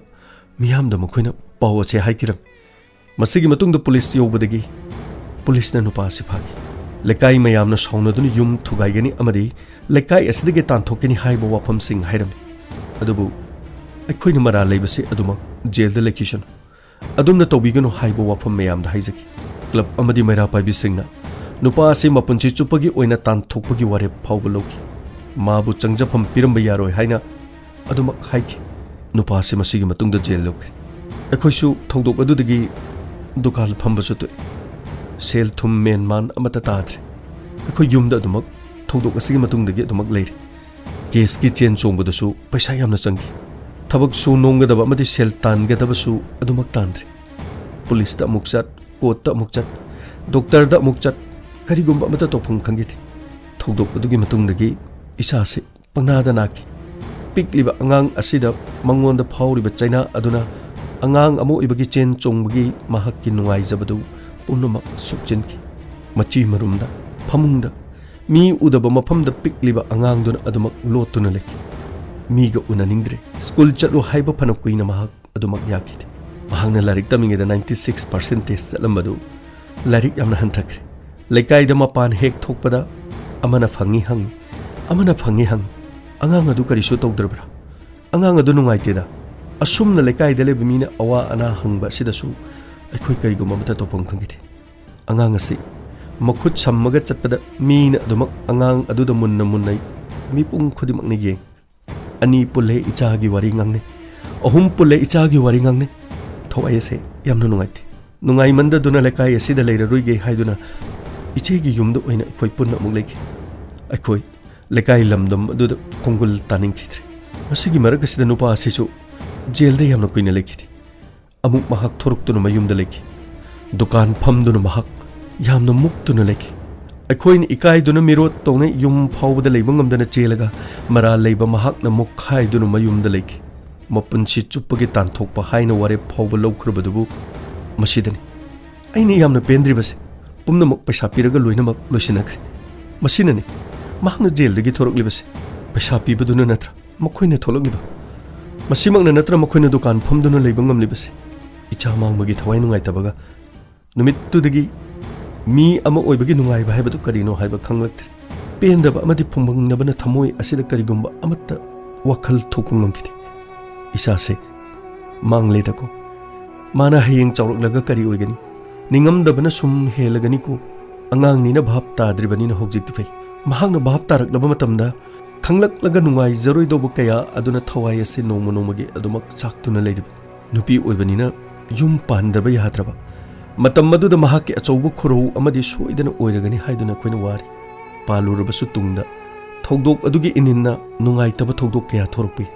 ꯃꯤꯌꯥꯝꯗ ꯃꯈꯣꯏꯅ ꯄꯥꯎ ꯑꯁꯤ ꯍꯥꯏꯈꯤꯔꯝꯃꯤ꯫ ꯃꯁꯤꯒꯤ ꯃꯇꯨꯡꯗ ꯄꯨꯂꯤꯁ ꯌꯧꯕꯗꯒꯤ ꯄꯨꯂꯤꯁꯅ ꯅꯨꯄꯥ ꯑꯁꯤ ꯐꯥꯈꯤ꯫ ꯂꯩꯀꯥꯏ ꯃꯌꯥꯝꯅ ꯁꯥꯎꯅꯗꯨꯅ ꯌꯨꯝ ꯊꯨꯒꯥꯏꯒꯅꯤ ꯑꯃꯗꯤ ꯂꯩꯀꯥꯏ ꯑꯁꯤꯗꯒꯤ ꯇꯥꯟꯊꯣꯛꯀꯅꯤ ꯍꯥꯏꯕ ꯋꯥꯐꯝꯁꯤꯡ ꯍꯥꯏꯔꯝꯃꯤ꯫ ꯑꯗꯨꯕꯨ ꯑꯩꯈꯣꯏꯅ ꯃꯔꯥꯜ ꯂꯩꯕꯁꯤ ꯑꯗꯨꯃꯛ ꯖꯦꯜꯗ ꯂꯩꯈꯤꯁꯅꯨ꯫ ꯑꯗꯨꯝꯅ ꯇꯧꯕꯤꯒꯅꯨ ꯍꯥꯏꯕ ꯋꯥꯐꯝ ꯃꯌꯥꯝꯗ ꯍꯥꯏꯖꯈꯤ꯫ ꯀ꯭ꯂꯕ ꯑꯃꯗꯤ ꯃꯩꯔꯥ ꯄꯥꯏꯕꯤꯁꯤꯡꯅ ꯅꯨꯄꯥ ꯑꯁꯤ ꯃꯄꯨꯟꯁꯤ ꯆꯨꯞꯄꯒꯤ ꯑꯣꯏꯅ ꯇꯥꯟꯊꯣꯛꯄꯒꯤ ꯋꯥꯔꯦꯞ ꯐꯥꯎꯕ ꯂꯧꯈꯤ꯫ ꯃꯥꯕꯨ ꯆꯪꯖꯐꯝ ꯄꯤꯔꯝꯕ ꯌꯥꯔꯣꯏ ꯍꯥꯏꯅ ꯑꯗꯨꯃꯛ ꯍꯥꯏꯈꯤ꯫ ꯅꯨꯄꯥ ꯑꯁꯤ ꯃꯁꯤꯒꯤ ꯃꯇꯨꯡꯗ ꯖꯦꯜ ꯌꯧꯈꯤ꯫ ꯑꯩꯈꯣꯏꯁꯨ ꯊꯧꯗꯣꯛ ꯑꯗꯨꯗꯒꯤ ꯗꯨꯀꯥꯟ ꯐꯝꯕꯁꯨ ꯇꯣꯛꯏ꯫ ꯁꯦꯜ ꯊꯨꯝ ꯃꯦꯟ ꯃꯥꯟ ꯑꯃꯠꯇ ꯇꯥꯗ꯭ꯔꯦ꯫ ꯑꯩꯈꯣꯏ ꯌꯨꯝꯗ ꯑꯗꯨꯃꯛ ꯊꯧꯗꯣꯛ ꯑꯁꯤꯒꯤ ꯃꯇꯨꯡꯗꯒꯤ ꯑꯗꯨꯃꯛ ꯂꯩꯔꯦ꯫ ꯀꯦꯁꯀꯤ ꯆꯦꯟ ꯆꯣꯡꯕꯗꯁꯨ ꯄꯩꯁꯥ ꯌꯥꯝꯅ ꯆꯪꯈꯤ꯫ ꯊꯕꯛ ꯁꯨ ꯅꯣꯝꯒꯗꯕ ꯑꯃꯗꯤ ꯁꯦꯜ ꯇꯥꯟꯒꯗꯕꯁꯨ ꯑꯗꯨꯃꯛ ꯇꯥꯟꯗ꯭ꯔꯦ꯫ ꯄꯨꯂꯤꯁꯇ ꯑꯃꯨꯛ ꯆꯠ, ꯀꯣꯔꯠꯇ ꯑꯃꯨꯛ ꯆꯠ, ꯗꯣꯛꯇꯔꯗ ꯑꯃꯨꯛ ꯆꯠ, ꯀꯔꯤꯒꯨꯝꯕ ꯑꯃꯠꯇ ꯇꯧꯐꯝ ꯈꯪꯈꯤꯗꯦ꯫ ꯊꯧꯗꯣꯛ ꯑꯗꯨꯒꯤ ꯃꯇꯨꯡꯗꯒꯤ ꯏꯁꯥꯁꯤ ꯄꯪꯅꯥꯗ ꯅꯥꯈꯤ꯫ ꯄꯤꯛꯂꯤꯕ ꯑꯉꯥꯡ ꯑꯁꯤꯗ ꯃꯉꯣꯟꯗ ꯐꯥꯎꯔꯤꯕ ꯆꯩꯅꯥ ꯑꯗꯨꯅ ꯑꯉꯥꯡ ꯑꯃ ꯑꯣꯏꯕꯒꯤ ꯆꯦꯟ ꯆꯣꯡꯕꯒꯤ ꯃꯍꯥꯛꯀꯤ ꯅꯨꯡꯉꯥꯏꯖꯕꯗꯨ ꯄꯨꯝꯅꯃꯛ ꯁꯨꯞꯆꯤꯟꯈꯤ꯫ ꯃꯆꯤ ꯃꯔꯨꯝꯗ ꯐꯃꯨꯡꯗ, ꯃꯤ ꯎꯗꯕ ꯃꯐꯝꯗ ꯄꯤꯛꯂꯤꯕ ꯑꯉꯥꯡꯗꯨꯅ ꯑꯗꯨꯃꯛ ꯂꯣꯠꯇꯨꯅ ꯂꯩꯈꯤ꯫ ꯃꯤꯒ ꯎꯅꯅꯤꯡꯗ꯭ꯔꯦ꯫ ꯁ꯭ꯀꯨꯜ ꯆꯠꯂꯨ ꯍꯥꯏꯕ ꯐꯅ ꯀꯨꯏꯅ ꯃꯍꯥꯛ ꯑꯗꯨꯃꯛ ꯌꯥꯈꯤꯗꯦ꯫ ꯃꯍꯥꯛꯅ ꯂꯥꯏꯔꯤꯛ ꯇꯝꯃꯤꯉꯩꯗ ninety six percentage ꯆꯠꯂꯝꯕꯗꯨ ꯂꯥꯏꯔꯤꯛ ꯌꯥꯝꯅ ꯍꯟꯊꯈ꯭ꯔꯦ꯫ ꯂꯩꯀꯥꯏꯗ ꯃꯄꯥꯟ ꯍꯦꯛ ꯊꯣꯛꯄꯗ ꯑꯃꯅ ꯐꯪꯉꯤ ꯍꯪꯉꯤ, ꯑꯃꯅ ꯐꯪꯉꯤ ꯍꯪꯉꯤ꯫ "ꯑꯉꯥꯡ ꯑꯗꯨ ꯀꯔꯤꯁꯨ ꯇꯧꯗ꯭ꯔꯕ꯭ꯔꯥ? ꯑꯉꯥꯡ ꯑꯗꯨ ꯅꯨꯡꯉꯥꯏꯇꯦꯗ"꯫ ꯑꯁꯨꯝꯅ ꯂꯩꯀꯥꯏꯗ ꯂꯩꯕ ꯃꯤꯅ ꯑꯋꯥ ꯑꯅꯥ ꯍꯪꯕ ꯑꯁꯤꯗꯁꯨ ꯑꯩꯈꯣꯏ ꯀꯔꯤꯒꯨꯝꯕ ꯑꯃꯠꯇ ꯇꯧꯐꯝ ꯈꯪꯈꯤꯗꯦ꯫ ꯑꯉꯥꯡ ꯑꯁꯤ ꯃꯈꯨꯠ ꯁꯝꯃꯒ ꯆꯠꯄꯗ ꯃꯤꯅ ꯑꯗꯨꯃꯛ ꯑꯉꯥꯡ ꯑꯗꯨꯗ ꯃꯨꯟꯅ ꯃꯨꯟꯅ ꯃꯤꯄꯨꯝ ꯈꯨꯗꯤꯡꯃꯛꯅ ꯌꯦꯡ꯫ "ꯑꯅꯤ ꯄꯨꯜꯂꯦ, ꯏꯆꯥꯒꯤ ꯋꯥꯔꯤ ꯉꯥꯡꯅꯩ꯫ ꯑꯍꯨꯝ ꯄꯨꯜꯂꯦ, ꯏꯆꯥꯒꯤ ꯋꯥꯔꯤ ꯉꯥꯡꯅꯩ"꯫ ꯊꯋꯥꯏ ꯑꯁꯦ ꯌꯥꯝꯅ ꯅꯨꯡꯉꯥꯏꯇꯦ꯫ ꯅꯨꯡꯉꯥꯏꯃꯟꯗꯗꯨꯅ ꯂꯩꯀꯥꯏ ꯑꯁꯤꯗ ꯂꯩꯔꯔꯣꯏꯒꯦ ꯍꯥꯏꯗꯨꯅ ꯏꯆꯦꯒꯤ ꯌꯨꯝꯗ ꯑꯣꯏꯅ ꯑꯩꯈꯣꯏ ꯄꯨꯟꯅ ꯑꯃꯨꯛ ꯂꯩꯈꯤ꯫ ꯑꯩꯈꯣꯏ ꯂꯩꯀꯥꯏ ꯂꯝꯗꯝ ꯑꯗꯨꯗ ꯈꯣꯡꯒꯨꯜ ꯇꯥꯅꯤꯡꯈꯤꯗ꯭ꯔꯦ꯫ ꯃꯁꯤꯒꯤ ꯃꯔꯛ ꯑꯁꯤꯗ ꯅꯨꯄꯥ ꯑꯁꯤꯁꯨ ꯖꯦꯜꯗ ꯌꯥꯝꯅ ꯀꯨꯏꯅ ꯂꯩꯈꯤꯗꯦ꯫ ꯑꯃꯨꯛ ꯃꯍꯥꯛ ꯊꯣꯔꯛꯇꯨꯅ ꯃꯌꯨꯝꯗ ꯂꯩꯈꯤ꯫ ꯗꯨꯀꯥꯟ ꯐꯝꯗꯨꯅ ꯃꯍꯥꯛ ꯌꯥꯝꯅ ꯃꯨꯛꯇꯨꯅ ꯂꯩꯈꯤ꯫ ꯑꯩꯈꯣꯏꯅ ꯏꯀꯥꯏꯗꯨꯅ ꯃꯤꯔꯣꯠ ꯇꯧꯅ ꯌꯨꯝ ꯐꯥꯎꯕꯗ ꯂꯩꯕ ꯉꯝꯗꯅ ꯆꯦꯜꯂꯒ ꯃꯔꯥꯜ ꯂꯩꯕ ꯃꯍꯥꯛꯅ ꯃꯨꯛꯈꯥꯏꯗꯨꯅ ꯃꯌꯨꯝꯗ ꯂꯩꯈꯤ꯫ ꯃꯄꯨꯟꯁꯤ ꯆꯨꯞꯄꯒꯤ ꯇꯥꯟꯊꯣꯛꯄ ꯍꯥꯏꯅ ꯋꯥꯔꯦꯞ ꯐꯥꯎꯕ ꯂꯧꯈ꯭ꯔꯕꯗꯨꯕꯨ ꯃꯁꯤꯗꯅꯤ꯫ ꯑꯩꯅ ꯌꯥꯝꯅ ꯄꯦꯟꯗ꯭ꯔꯤꯕꯁꯦ, ꯄꯨꯝꯅꯃꯛ ꯄꯩꯁꯥ ꯄꯤꯔꯒ ꯂꯣꯏꯅꯃꯛ ꯂꯣꯏꯁꯤꯟꯅꯈ꯭ꯔꯦ꯫ ꯃꯁꯤꯅꯅꯤ ꯃꯍꯥꯛꯅ ꯖꯦꯜꯗꯒꯤ ꯊꯣꯔꯛꯂꯤꯕꯁꯦ꯫ ꯄꯩꯁꯥ ꯄꯤꯕꯗꯨꯅ ꯅꯠꯇ꯭ꯔꯥ ꯃꯈꯣꯏꯅ ꯊꯣꯛꯂꯛꯂꯤꯕ? ꯃꯁꯤꯃꯛꯅ ꯅꯠꯇ꯭ꯔꯥ ꯃꯈꯣꯏꯅ ꯗꯨꯀꯥꯟ ꯐꯝꯗꯨꯅ ꯂꯩꯕ ꯉꯝꯂꯤꯕꯁꯦ? ꯏꯆꯥ ꯃꯥꯡꯕꯒꯤ ꯊꯋꯥꯏ ꯅꯨꯡꯉꯥꯏꯇꯕꯒ ꯅꯨꯃꯤꯠꯇꯨꯗꯒꯤ ꯃꯤ ꯑꯃ ꯑꯣꯏꯕꯒꯤ ꯅꯨꯡꯉꯥꯏꯕ ꯍꯥꯏꯕꯗꯨ ꯀꯔꯤꯅꯣ ꯍꯥꯏꯕ ꯈꯪꯂꯛꯇ꯭ꯔꯦ꯫ ꯄꯦꯟꯗꯕ ꯑꯃꯗꯤ ꯐꯨꯝꯕꯪꯅꯕꯅ ꯊꯃꯣꯏ ꯑꯁꯤꯗ ꯀꯔꯤꯒꯨꯝꯕ ꯑꯃꯠꯇ ꯋꯥꯈꯜ ꯊꯣꯛꯄ ꯉꯝꯈꯤꯗꯦ꯫ ꯏꯁꯥꯁꯦ ꯃꯥꯡꯂꯦꯗꯀꯣ꯫ ꯃꯥꯅ ꯍꯌꯦꯡ ꯆꯥꯎꯔꯛꯂꯒ ꯀꯔꯤ ꯑꯣꯏꯒꯅꯤ? ꯅꯤꯡꯉꯝꯗꯕꯅ ꯁꯨꯝ ꯍꯦꯜꯂꯒꯅꯤꯀꯣ꯫ ꯑꯉꯥꯡꯅꯤꯅ ꯚꯥꯞ ꯇꯥꯗ꯭ꯔꯤꯕꯅꯤꯅ ꯍꯧꯖꯤꯛꯇꯤ ꯐꯩ꯫ ꯃꯍꯥꯛꯅ ꯚꯥꯞ ꯇꯥꯔꯛꯂꯕ ꯃꯇꯝꯗ ꯈꯪꯂꯛꯂꯒ ꯅꯨꯡꯉꯥꯏꯖꯔꯣꯏꯗꯧꯕ ꯀꯌꯥ ꯑꯗꯨꯅ ꯊꯋꯥꯏ ꯑꯁꯤ ꯅꯣꯡꯃ ꯅꯣꯡꯃꯒꯤ ꯑꯗꯨꯃꯛ ꯆꯥꯛꯇꯨꯅ ꯂꯩꯔꯤꯕꯅꯤ꯫ ꯅꯨꯄꯤ ꯑꯣꯏꯕꯅꯤꯅ ꯌꯨꯝ ꯄꯥꯟꯗꯕ ꯌꯥꯗ꯭ꯔꯕ꯫ ꯃꯇꯝ ꯑꯗꯨꯗ ꯃꯍꯥꯛꯀꯤ ꯑꯆꯧꯕ ꯈꯨꯔꯧ ꯑꯃꯗꯤ ꯁꯣꯏꯗꯅ ꯑꯣꯏꯔꯒꯅꯤ ꯍꯥꯏꯗꯨꯅ ꯑꯩꯈꯣꯏꯅ ꯋꯥꯔꯤ꯫ ꯄꯥꯜꯂꯨꯔꯕꯁꯨ ꯇꯨꯡꯗ ꯊꯧꯗꯣꯛ ꯑꯗꯨꯒꯤ ꯏꯅꯤꯟꯅ ꯅꯨꯡꯉꯥꯏꯇꯕ ꯊꯧꯗꯣꯛ ꯀꯌꯥ ꯊꯣꯔꯛꯄ ꯌꯥꯏ꯫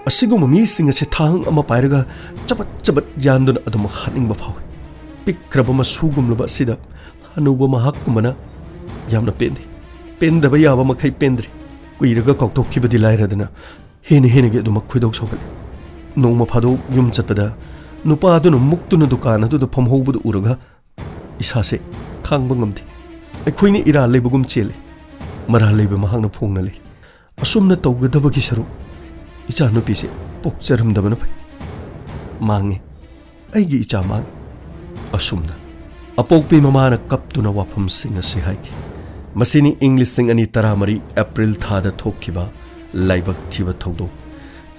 ꯑꯁꯤꯒꯨꯝꯕ ꯃꯤꯁꯤꯡ ꯑꯁꯤ ꯊꯥꯡ ꯑꯃ ꯄꯥꯏꯔꯒ ꯆꯕꯠ ꯆꯕꯠ ꯌꯥꯟꯗꯨꯅ ꯑꯗꯨꯝ ꯍꯥꯠꯅꯤꯡꯕ ꯐꯥꯎꯏ꯫ ꯄꯤꯛꯈ꯭ꯔꯕ ꯃꯁꯨꯒꯨꯝꯂꯕ ꯑꯁꯤꯗ ꯍꯅꯨꯕ ꯃꯍꯥꯛꯀꯨꯝꯕꯅ ꯌꯥꯝꯅ ꯄꯦꯟꯗꯦ꯫ ꯄꯦꯟꯗꯕ ꯌꯥꯕ ꯃꯈꯩ ꯄꯦꯟꯗ꯭ꯔꯦ꯫ ꯀꯨꯏꯔꯒ ꯀꯥꯎꯊꯣꯛꯈꯤꯕꯗꯤ ꯂꯥꯏꯔꯗꯅ ꯍꯦꯟꯅ ꯍꯦꯟꯅꯒꯤ ꯑꯗꯨꯃꯛ ꯈꯣꯏꯗꯧ ꯁꯥꯎꯒꯠꯂꯦ꯫ ꯅꯣꯡꯃ ꯐꯥꯗꯣꯛ ꯌꯨꯝ ꯆꯠꯄꯗ ꯅꯨꯄꯥ ꯑꯗꯨꯅ ꯃꯨꯛꯇꯨꯅ ꯗꯨꯀꯥꯟ ꯑꯗꯨꯗ ꯐꯝꯍꯧꯕꯗꯨ ꯎꯔꯒ ꯏꯁꯥꯁꯦ ꯈꯥꯡꯕ ꯉꯝꯗꯦ꯫ ꯑꯩꯈꯣꯏꯅ ꯏꯔꯥꯜ ꯂꯩꯕꯒꯨꯝ ꯆꯦꯜꯂꯤ, ꯃꯔꯥꯜ ꯂꯩꯕ ꯃꯍꯥꯛꯅ ꯐꯣꯡꯅ ꯂꯩ꯫ ꯑꯁꯨꯝꯅ ꯇꯧꯒꯗꯕꯒꯤ ꯁꯔꯨꯛ ꯏꯆꯥꯅꯨꯄꯤꯁꯦ ꯄꯣꯛꯆꯔꯝꯗꯕꯅ ꯐꯩ꯫ ꯃꯥꯡꯉꯦ, ꯑꯩꯒꯤ ꯏꯆꯥ ꯃꯥꯡꯉꯦ꯫ ꯑꯁꯨꯝꯅ ꯑꯄꯣꯛꯄꯤ ꯃꯃꯥꯅ ꯀꯞꯇꯨꯅ ꯋꯥꯐꯝꯁꯤꯡ ꯑꯁꯤ ꯍꯥꯏꯈꯤ꯫ ꯃꯁꯤꯅꯤ ꯏꯪ ꯂꯤꯁꯤꯡ ꯑꯅꯤ ꯇꯔꯥꯃꯔꯤ ꯑꯦꯄ꯭ꯔꯤꯜ ꯊꯥꯗ ꯊꯣꯛꯈꯤꯕ ꯂꯥꯏꯕꯛ ꯊꯤꯕ ꯊꯧꯗꯣꯛ꯫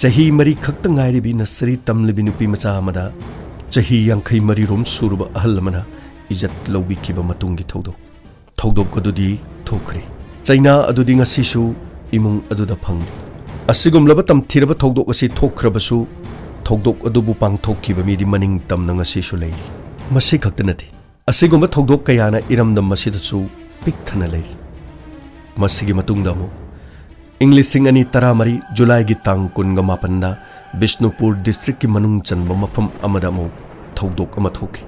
ꯆꯍꯤ ꯃꯔꯤ ꯈꯛꯇ ꯉꯥꯏꯔꯤꯕꯤ ꯅꯁꯔꯤ ꯇꯝꯂꯤꯕꯤ ꯅꯨꯄꯤ ꯃꯆꯥ ꯑꯃꯗ ꯆꯍꯤ ꯌꯥꯡꯈꯩ ꯃꯔꯤ ꯔꯣꯝ ꯁꯨꯔꯕ ꯑꯍꯜ ꯑꯃꯅ ꯏꯖꯠ ꯂꯧꯕꯤꯈꯤꯕ ꯃꯇꯨꯡꯒꯤ ꯊꯧꯗꯣꯛ꯫ ꯊꯧꯗꯣꯛ ꯑꯗꯨꯗꯤ ꯊꯣꯛꯈ꯭ꯔꯦ꯫ ꯆꯩꯅꯥ ꯑꯗꯨꯗꯤ ꯉꯁꯤꯁꯨ ꯏꯃꯨꯡ ꯑꯗꯨꯗ ꯐꯪꯂꯤ꯫ ꯑꯁꯤꯒꯨꯝꯂꯕ ꯇꯝꯊꯤꯔꯕ ꯊꯧꯗꯣꯛ ꯑꯁꯤ ꯊꯣꯛꯈ꯭ꯔꯕꯁꯨ, ꯊꯧꯗꯣꯛ ꯑꯗꯨꯕꯨ ꯄꯥꯡꯊꯣꯛꯈꯤꯕ ꯃꯤꯗꯤ ꯃꯅꯤꯡ ꯇꯝꯅ ꯉꯁꯤꯁꯨ ꯂꯩꯔꯤ꯫ ꯃꯁꯤ ꯈꯛꯇ ꯅꯠꯇꯦ, ꯑꯁꯤꯒꯨꯝꯕ ꯊꯧꯗꯣꯛ ꯀꯌꯥꯅ ꯏꯔꯝꯗꯝ ꯑꯁꯤꯗꯁꯨ ꯄꯤꯛ ꯊꯟꯅ ꯂꯩꯔꯤ꯫ ꯃꯁꯤꯒꯤ ꯃꯇꯨꯡꯗ ꯑꯃꯨꯛ ꯏꯪ ꯂꯤꯁꯤꯡ ꯑꯅꯤ ꯇꯔꯥꯃꯔꯤ ꯖꯨꯂꯥꯏꯒꯤ ꯇꯥꯡ ꯀꯨꯟꯒ ꯃꯥꯄꯟꯗ ꯕꯤꯁꯅꯨꯄꯨꯔ ꯗꯤꯁꯇ꯭ꯔꯤꯛꯀꯤ ꯃꯅꯨꯡ ꯆꯟꯕ ꯃꯐꯝ ꯑꯃꯗ ꯑꯃꯨꯛ ꯊꯧꯗꯣꯛ ꯑꯃ ꯊꯣꯛꯈꯤ꯫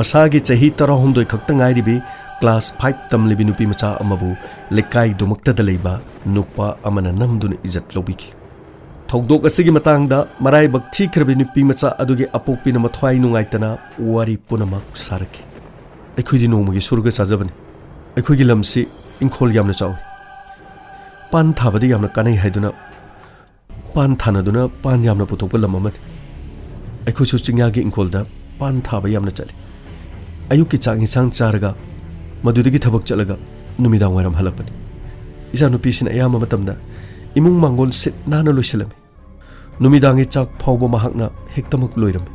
ꯃꯁꯥꯒꯤ ꯆꯍꯤ ꯇꯔꯥꯍꯨꯝꯗꯣꯏ ꯈꯛꯇ ꯉꯥꯏꯔꯤꯕꯤ ꯀ꯭ꯂꯥꯁ ꯐꯥꯏꯚ ꯇꯝꯂꯤꯕꯤ ꯅꯨꯄꯤ ꯃꯆꯥ ꯑꯃꯕꯨ ꯂꯩꯀꯥꯏꯗꯨꯃꯛꯇꯗ ꯂꯩꯕ ꯅꯨꯄꯥ ꯑꯃꯅ ꯅꯝꯗꯨꯅ ꯏꯖꯠ ꯂꯧꯕꯤꯈꯤ꯫ ꯊꯧꯗꯣꯛ ꯑꯁꯤꯒꯤ ꯃꯇꯥꯡꯗ ꯃꯔꯥꯏꯕꯛ ꯊꯤꯈ꯭ꯔꯕꯤ ꯅꯨꯄꯤ ꯃꯆꯥ ꯑꯗꯨꯒꯤ ꯑꯄꯣꯛꯄꯤꯅ ꯃꯊ꯭ꯋꯥꯏ ꯅꯨꯡꯉꯥꯏꯇꯅ ꯋꯥꯔꯤ ꯄꯨꯝꯅꯃꯛ ꯁꯥꯔꯛꯈꯤ꯫ ꯑꯩꯈꯣꯏꯗꯤ ꯅꯣꯡꯃꯒꯤ ꯁꯨꯔꯒ ꯆꯥꯖꯕꯅꯤ꯫ ꯑꯩꯈꯣꯏꯒꯤ ꯂꯝꯁꯤ ꯏꯪꯈꯣꯜ ꯌꯥꯝꯅ ꯆꯥꯎꯏ꯫ ꯄꯥꯟ ꯊꯥꯕꯗꯤ ꯌꯥꯝꯅ ꯀꯥꯟꯅꯩ ꯍꯥꯏꯗꯨꯅ ꯄꯥꯟ ꯊꯥꯅꯗꯨꯅ ꯄꯥꯟ ꯌꯥꯝꯅ ꯄꯨꯊꯣꯛꯄ ꯂꯝ ꯑꯃꯅꯤ꯫ ꯑꯩꯈꯣꯏꯁꯨ ꯆꯤꯡꯌꯥꯒꯤ ꯏꯪꯈꯣꯜꯗ ꯄꯥꯟ ꯊꯥꯕ ꯌꯥꯝꯅ ꯆꯠꯂꯤ꯫ ꯑꯌꯨꯛꯀꯤ ꯆꯥꯛ ꯏꯟꯁꯥꯡ ꯆꯥꯔꯒ ꯃꯗꯨꯗꯒꯤ ꯊꯕꯛ ꯆꯠꯂꯒ ꯅꯨꯃꯤꯗꯥꯡ ꯋꯥꯏꯔꯝ ꯍꯜꯂꯛꯄꯅꯤ꯫ ꯏꯆꯥꯅꯨꯄꯤꯁꯤꯅ ꯑꯌꯥꯝꯕ ꯃꯇꯝꯗ ꯏꯃꯨꯡ ꯃꯥꯡꯒꯣꯜ ꯁꯤꯠ ꯅꯥꯟꯅ ꯂꯣꯏꯁꯤꯜꯂꯝꯃꯤ꯫ ꯅꯨꯃꯤꯗꯥꯡꯒꯤ ꯆꯥꯛ ꯐꯥꯎꯕ ꯃꯍꯥꯛꯅ ꯍꯦꯛꯇꯃꯛ ꯂꯣꯏꯔꯝꯃꯤ꯫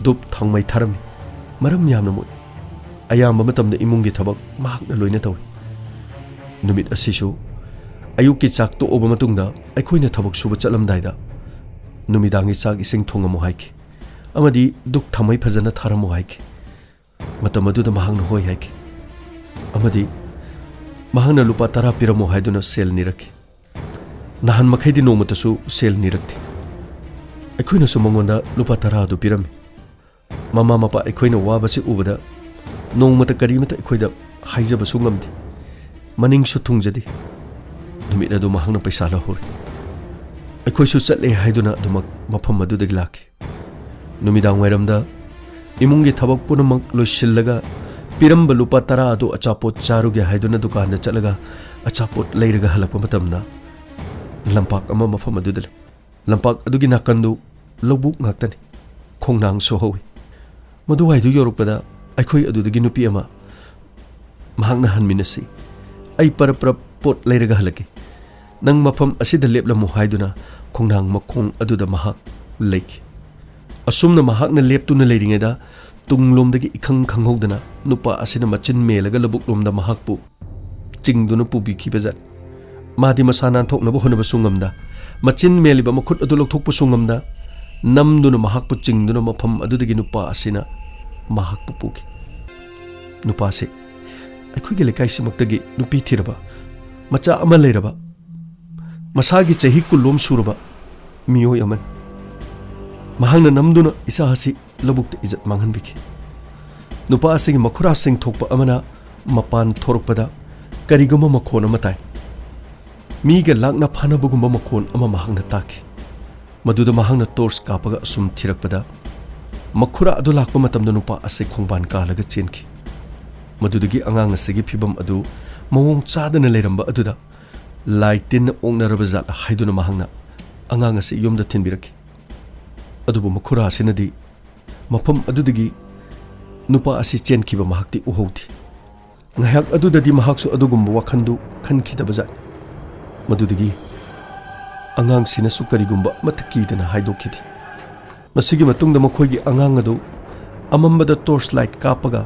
ꯙꯨꯞ ꯊꯥꯎꯃꯩ ꯊꯥꯔꯝꯃꯤ꯫ ꯃꯔꯝ ꯌꯥꯝꯅ ꯃꯣꯛꯏ꯫ ꯑꯌꯥꯝꯕ ꯃꯇꯝꯗ ꯏꯃꯨꯡꯒꯤ ꯊꯕꯛ ꯃꯍꯥꯛꯅ ꯂꯣꯏꯅ ꯇꯧꯏ꯫ ꯅꯨꯃꯤꯠ ꯑꯁꯤꯁꯨ ꯑꯌꯨꯛꯀꯤ ꯆꯥꯛ ꯇꯣꯛꯑꯕ ꯃꯇꯨꯡꯗ ꯑꯩꯈꯣꯏꯅ ꯊꯕꯛ ꯁꯨꯕ ꯆꯠꯂꯝꯗꯥꯏꯗ ꯅꯨꯃꯤꯗꯥꯡꯒꯤ ꯆꯥꯛ ꯏꯁꯤꯡ ꯊꯣꯡꯉꯝꯃꯨ ꯍꯥꯏꯈꯤ ꯑꯃꯗꯤ ꯙꯨꯞ ꯊꯥꯎꯃꯩ ꯐꯖꯅ ꯊꯥꯔꯝꯃꯨ ꯍꯥꯏꯈꯤ꯫ ꯃꯇꯝ ꯑꯗꯨꯗ ꯃꯍꯥꯛꯅ ꯍꯣꯏ ꯍꯥꯏꯈꯤ ꯑꯃꯗꯤ ꯃꯍꯥꯛꯅ ꯂꯨꯄꯥ ꯇꯔꯥ ꯄꯤꯔꯝꯃꯨ ꯍꯥꯏꯗꯨꯅ ꯁꯦꯜ ꯅꯤꯔꯛꯈꯤ꯫ ꯅꯍꯥꯟ ꯃꯈꯩꯗꯤ ꯅꯣꯡꯃꯇꯁꯨ ꯁꯦꯜ ꯅꯤꯔꯛꯇꯦ꯫ ꯑꯩꯈꯣꯏꯅꯁꯨ ꯃꯉꯣꯟꯗ ꯂꯨꯄꯥ ꯇꯔꯥ ꯑꯗꯨ ꯄꯤꯔꯝꯃꯤ꯫ ꯃꯃꯥ ꯃꯄꯥ ꯑꯩꯈꯣꯏꯅ ꯋꯥꯕꯁꯤ ꯎꯕꯗ ꯅꯣꯡꯃꯇ ꯀꯔꯤꯃꯇ ꯑꯩꯈꯣꯏꯗ ꯍꯥꯏꯖꯕꯁꯨ ꯉꯝꯗꯦ, ꯃꯅꯤꯡꯁꯨ ꯊꯨꯡꯖꯗꯦ꯫ ꯅꯨꯃꯤꯠ ꯑꯗꯨ ꯃꯍꯥꯛꯅ ꯄꯩꯁꯥ ꯂꯧꯍꯧꯔꯦ꯫ ꯑꯩꯈꯣꯏꯁꯨ ꯆꯠꯂꯦ ꯍꯥꯏꯗꯨꯅ ꯑꯗꯨꯃꯛ ꯃꯐꯝ ꯑꯗꯨꯗꯒꯤ ꯂꯥꯛꯈꯤ꯫ ꯅꯨꯃꯤꯗꯥꯡ ꯋꯥꯏꯔꯝꯗ ꯏꯃꯨꯡꯒꯤ ꯊꯕꯛ ꯄꯨꯝꯅꯃꯛ ꯂꯣꯏꯁꯤꯜꯂꯒ ꯄꯤꯔꯝꯕ ꯂꯨꯄꯥ ꯇꯔꯥ ꯑꯗꯨ ꯑꯆꯥꯄꯣꯠ ꯆꯥꯔꯨꯒꯦ ꯍꯥꯏꯗꯨꯅ ꯗꯨꯀꯥꯟꯗ ꯆꯠꯂꯒ ꯑꯆꯥꯄꯣꯠ ꯂꯩꯔꯒ ꯍꯜꯂꯛꯄ ꯃꯇꯝꯗ, ꯂꯝꯄꯥꯛ ꯑꯃ ꯃꯐꯝ ꯑꯗꯨꯗ ꯂꯩ꯫ ꯂꯝꯄꯥꯛ ꯑꯗꯨꯒꯤ ꯅꯥꯀꯟꯗꯨ ꯂꯧꯕꯨꯛ ꯉꯥꯛꯇꯅꯤ꯫ ꯈꯣꯡꯅꯥꯡꯁꯨ ꯍꯧꯏ꯫ ꯃꯗꯨꯋꯥꯏꯗꯨ ꯌꯧꯔꯛꯄꯗ ꯑꯩꯈꯣꯏ ꯑꯗꯨꯗꯒꯤ ꯅꯨꯄꯤ ꯑꯃ, ꯃꯍꯥꯛꯅ ꯍꯟꯃꯤꯟꯅꯁꯤ, ꯑꯩ ꯄꯔꯞ ꯄꯔꯞ ꯄꯣꯠ ꯂꯩꯔꯒ ꯍꯜꯂꯛꯀꯦ, ꯅꯪ ꯃꯐꯝ ꯑꯁꯤꯗ ꯂꯦꯞꯂꯝꯃꯨ ꯍꯥꯏꯗꯨꯅ ꯈꯣꯡꯅꯥꯡ ꯃꯈꯣꯡ ꯑꯗꯨꯗ ꯃꯍꯥꯛ ꯂꯩꯈꯤ꯫ ꯑꯁꯨꯝꯅ ꯃꯍꯥꯛꯅ ꯂꯦꯞꯇꯨꯅ ꯂꯩꯔꯤꯉꯩꯗ ꯇꯨꯡꯂꯣꯝꯗꯒꯤ ꯏꯈꯪ ꯈꯪꯍꯧꯗꯅ ꯅꯨꯄꯥ ꯑꯁꯤꯅ ꯃꯆꯤꯟ ꯃꯦꯜꯂꯒ ꯂꯧꯕꯨꯛꯂꯣꯝꯗ ꯃꯍꯥꯛꯄꯨ ꯆꯤꯡꯗꯨꯅ ꯄꯨꯕꯤꯈꯤꯕꯖꯥꯠ꯫ ꯃꯥꯗꯤ ꯃꯁꯥ ꯅꯥꯟꯊꯣꯛꯅꯕ ꯍꯣꯠꯅꯕꯁꯨ ꯉꯝꯗ, ꯃꯆꯤꯟ ꯃꯦꯜꯂꯤꯕ ꯃꯈꯨꯠ ꯑꯗꯨ ꯂꯧꯊꯣꯛꯄꯁꯨ ꯉꯝꯗ, ꯅꯝꯗꯨꯅ ꯃꯍꯥꯛꯄꯨ ꯆꯤꯡꯗꯨꯅ ꯃꯐꯝ ꯑꯗꯨꯗꯒꯤ ꯅꯨꯄꯥ ꯑꯁꯤꯅ ꯃꯍꯥꯛꯄꯨ ꯄꯨꯈꯤ꯫ ꯅꯨꯄꯥꯁꯤ ꯑꯩꯈꯣꯏꯒꯤ ꯂꯩꯀꯥꯏꯁꯤꯃꯛꯇꯒꯤ ꯅꯨꯄꯤ ꯊꯤꯔꯕ, ꯃꯆꯥ ꯑꯃ ꯂꯩꯔꯕ, ꯃꯁꯥꯒꯤ ꯆꯍꯤ ꯀꯨꯟꯂꯣꯝ ꯁꯨꯔꯕ ꯃꯤꯑꯣꯏ ꯑꯃꯅꯤ꯫ ꯃꯍꯥꯛꯅ ꯅꯝꯗꯨꯅ ꯏꯆꯥ ꯑꯁꯤ ꯂꯧꯕꯨꯛꯇ ꯏꯖꯠ ꯃꯥꯡꯍꯟꯕꯤꯈꯤ꯫ ꯅꯨꯄꯥ ꯑꯁꯤꯒꯤ ꯃꯈꯨꯔꯥꯁꯤꯡ ꯊꯣꯛꯄ ꯑꯃꯅ ꯃꯄꯥꯟ ꯊꯣꯔꯛꯄꯗ ꯀꯔꯤꯒꯨꯝꯕ ꯃꯈꯣꯟ ꯑꯃ ꯇꯥꯏ꯫ ꯃꯤꯒ ꯂꯥꯛꯅ ꯐꯥꯅꯕꯒꯨꯝꯕ ꯃꯈꯣꯟ ꯑꯃ ꯃꯍꯥꯛꯅ ꯇꯥꯈꯤ꯫ ꯃꯗꯨꯗ ꯃꯍꯥꯛꯅ ꯇꯣꯔꯆ ꯀꯥꯞꯄꯒ ꯑꯁꯨꯝ ꯊꯤꯔꯛꯄꯗ, ꯃꯈꯨꯔꯥ ꯑꯗꯨ ꯂꯥꯛꯄ ꯃꯇꯝꯗ ꯅꯨꯄꯥ ꯑꯁꯤ ꯈꯣꯡꯕꯥꯟ ꯀꯥꯜꯂꯒ ꯆꯦꯟꯈꯤ꯫ ꯃꯗꯨꯗꯒꯤ ꯑꯉꯥꯡ ꯑꯁꯤꯒꯤ ꯐꯤꯕꯝ ꯑꯗꯨ ꯃꯑꯣꯡ ꯆꯥꯗꯅ ꯂꯩꯔꯝꯕ ꯑꯗꯨꯗ ꯂꯥꯏ ꯇꯤꯟꯅ ꯑꯣꯛꯅꯔꯕ ꯖꯥꯠ ꯍꯥꯏꯗꯨꯅ ꯃꯍꯥꯛꯅ ꯑꯉꯥꯡ ꯑꯁꯤ ꯌꯨꯝꯗ ꯊꯤꯟꯕꯤꯔꯛꯈꯤ꯫ ꯑꯗꯨꯕꯨ ꯃꯈꯨꯔꯥ ꯑꯁꯤꯅꯗꯤ ꯃꯐꯝ ꯑꯗꯨꯗꯒꯤ ꯅꯨꯄꯥ ꯑꯁꯤ ꯆꯦꯟꯈꯤꯕ ꯃꯍꯥꯛꯇꯤ ꯎꯍꯧꯗꯦ꯫ ꯉꯥꯏꯍꯥꯛ ꯑꯗꯨꯗꯗꯤ ꯃꯍꯥꯛꯁꯨ ꯑꯗꯨꯒꯨꯝꯕ ꯋꯥꯈꯜꯗꯨ ꯈꯟꯈꯤꯗꯕꯖꯥꯠꯅꯤ꯫ ꯃꯗꯨꯗꯒꯤ ꯑꯉꯥꯡꯁꯤꯅꯁꯨ ꯀꯔꯤꯒꯨꯝꯕ ꯑꯃꯠꯇ ꯀꯤꯗꯅ ꯍꯥꯏꯗꯣꯛꯈꯤꯗꯦ꯫ ꯃꯁꯤꯒꯤ ꯃꯇꯨꯡꯗ ꯃꯈꯣꯏꯒꯤ ꯑꯉꯥꯡ ꯑꯗꯨ ꯑꯃꯝꯕꯗ ꯇꯣꯔꯆ ꯂꯥꯏꯠ ꯀꯥꯞꯄꯒ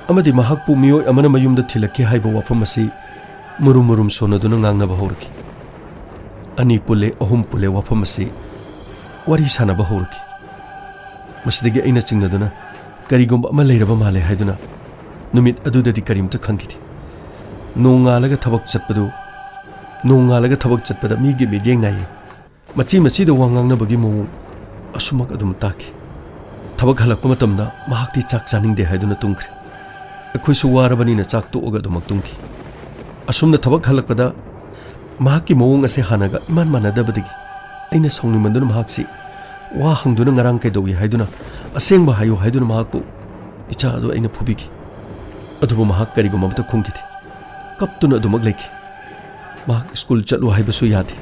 ꯑꯃꯗꯤ ꯃꯍꯥꯛꯄꯨ ꯃꯤꯑꯣꯏ ꯑꯃꯅ ꯃꯌꯨꯝꯗ ꯊꯤꯜꯂꯛꯈꯤ ꯍꯥꯏꯕ ꯋꯥꯐꯝ ꯑꯁꯤ ꯃꯨꯔꯨꯝ ꯃꯨꯔꯨꯝ ꯁꯣꯟꯅꯗꯨꯅ ꯉꯥꯡꯅꯕ ꯍꯧꯔꯛꯈꯤ꯫ ꯑꯅꯤ ꯄꯨꯜꯂꯦ, ꯑꯍꯨꯝ ꯄꯨꯜꯂꯦ ꯋꯥꯐꯝ ꯑꯁꯤ ꯋꯥꯔꯤ ꯁꯥꯟꯅꯕ ꯍꯧꯔꯛꯈꯤ꯫ ꯃꯁꯤꯗꯒꯤ ꯑꯩꯅ ꯆꯤꯡꯅꯗꯨꯅ ꯀꯔꯤꯒꯨꯝꯕ ꯑꯃ ꯂꯩꯔꯕ ꯃꯥꯜꯂꯦ ꯍꯥꯏꯗꯨꯅ ꯅꯨꯃꯤꯠ ꯑꯗꯨꯗꯗꯤ ꯀꯔꯤꯝꯇ ꯈꯪꯈꯤꯗꯦ꯫ ꯅꯣꯡꯉꯥꯜꯂꯒ ꯊꯕꯛ ꯆꯠꯄꯗꯨ, ꯅꯣꯡꯉꯥꯜꯂꯒ ꯊꯕꯛ ꯆꯠꯄꯗ ꯃꯤꯒꯤ ꯃꯤꯠꯌꯦꯡ ꯅꯥꯏꯌꯦ꯫ ꯃꯆꯤ ꯃꯆꯤꯗ ꯋꯥ ꯉꯥꯡꯅꯕꯒꯤ ꯃꯑꯣꯡ ꯑꯁꯨꯃꯛ ꯑꯗꯨꯝ ꯇꯥꯈꯤ꯫ ꯊꯕꯛ ꯍꯜꯂꯛꯄ ꯃꯇꯝꯗ ꯃꯍꯥꯛꯇꯤ ꯆꯥꯛ ꯆꯥꯅꯤꯡꯗꯦ ꯍꯥꯏꯗꯨꯅ ꯇꯨꯝꯈ꯭ꯔꯦ꯫ ꯑꯩꯈꯣꯏꯁꯨ ꯋꯥꯔꯕꯅꯤꯅ ꯆꯥꯛ ꯇꯣꯛꯑꯒ ꯑꯗꯨꯃꯛ ꯇꯨꯝꯈꯤ꯫ ꯑꯁꯨꯝꯅ ꯊꯕꯛ ꯍꯜꯂꯛꯄꯗ ꯃꯍꯥꯛꯀꯤ ꯃꯑꯣꯡ ꯑꯁꯦ ꯍꯥꯟꯅꯒ ꯏꯃꯥꯟ ꯃꯥꯟꯅꯗꯕꯗꯒꯤ ꯑꯩꯅ ꯁꯥꯎꯅꯤꯡꯃꯟꯗꯨꯅ ꯃꯍꯥꯛꯁꯤ ꯋꯥ ꯍꯪꯗꯨꯅ ꯉꯔꯥꯡ ꯀꯩꯗꯧꯏ ꯍꯥꯏꯗꯨꯅ ꯑꯁꯦꯡꯕ ꯍꯥꯏꯌꯨ ꯍꯥꯏꯗꯨꯅ ꯃꯍꯥꯛꯄꯨ ꯏꯆꯥ ꯑꯗꯨ ꯑꯩꯅ ꯐꯨꯕꯤꯈꯤ꯫ ꯑꯗꯨꯕꯨ ꯃꯍꯥꯛ ꯀꯔꯤꯒꯨꯝꯕ ꯑꯃꯠꯇ ꯈꯨꯝꯈꯤꯗꯦ꯫ ꯀꯞꯇꯨꯅ ꯑꯗꯨꯃꯛ ꯂꯩꯈꯤ꯫ ꯃꯍꯥꯛ ꯁ꯭ꯀꯨꯜ ꯆꯠꯂꯨ ꯍꯥꯏꯕꯁꯨ ꯌꯥꯗꯦ꯫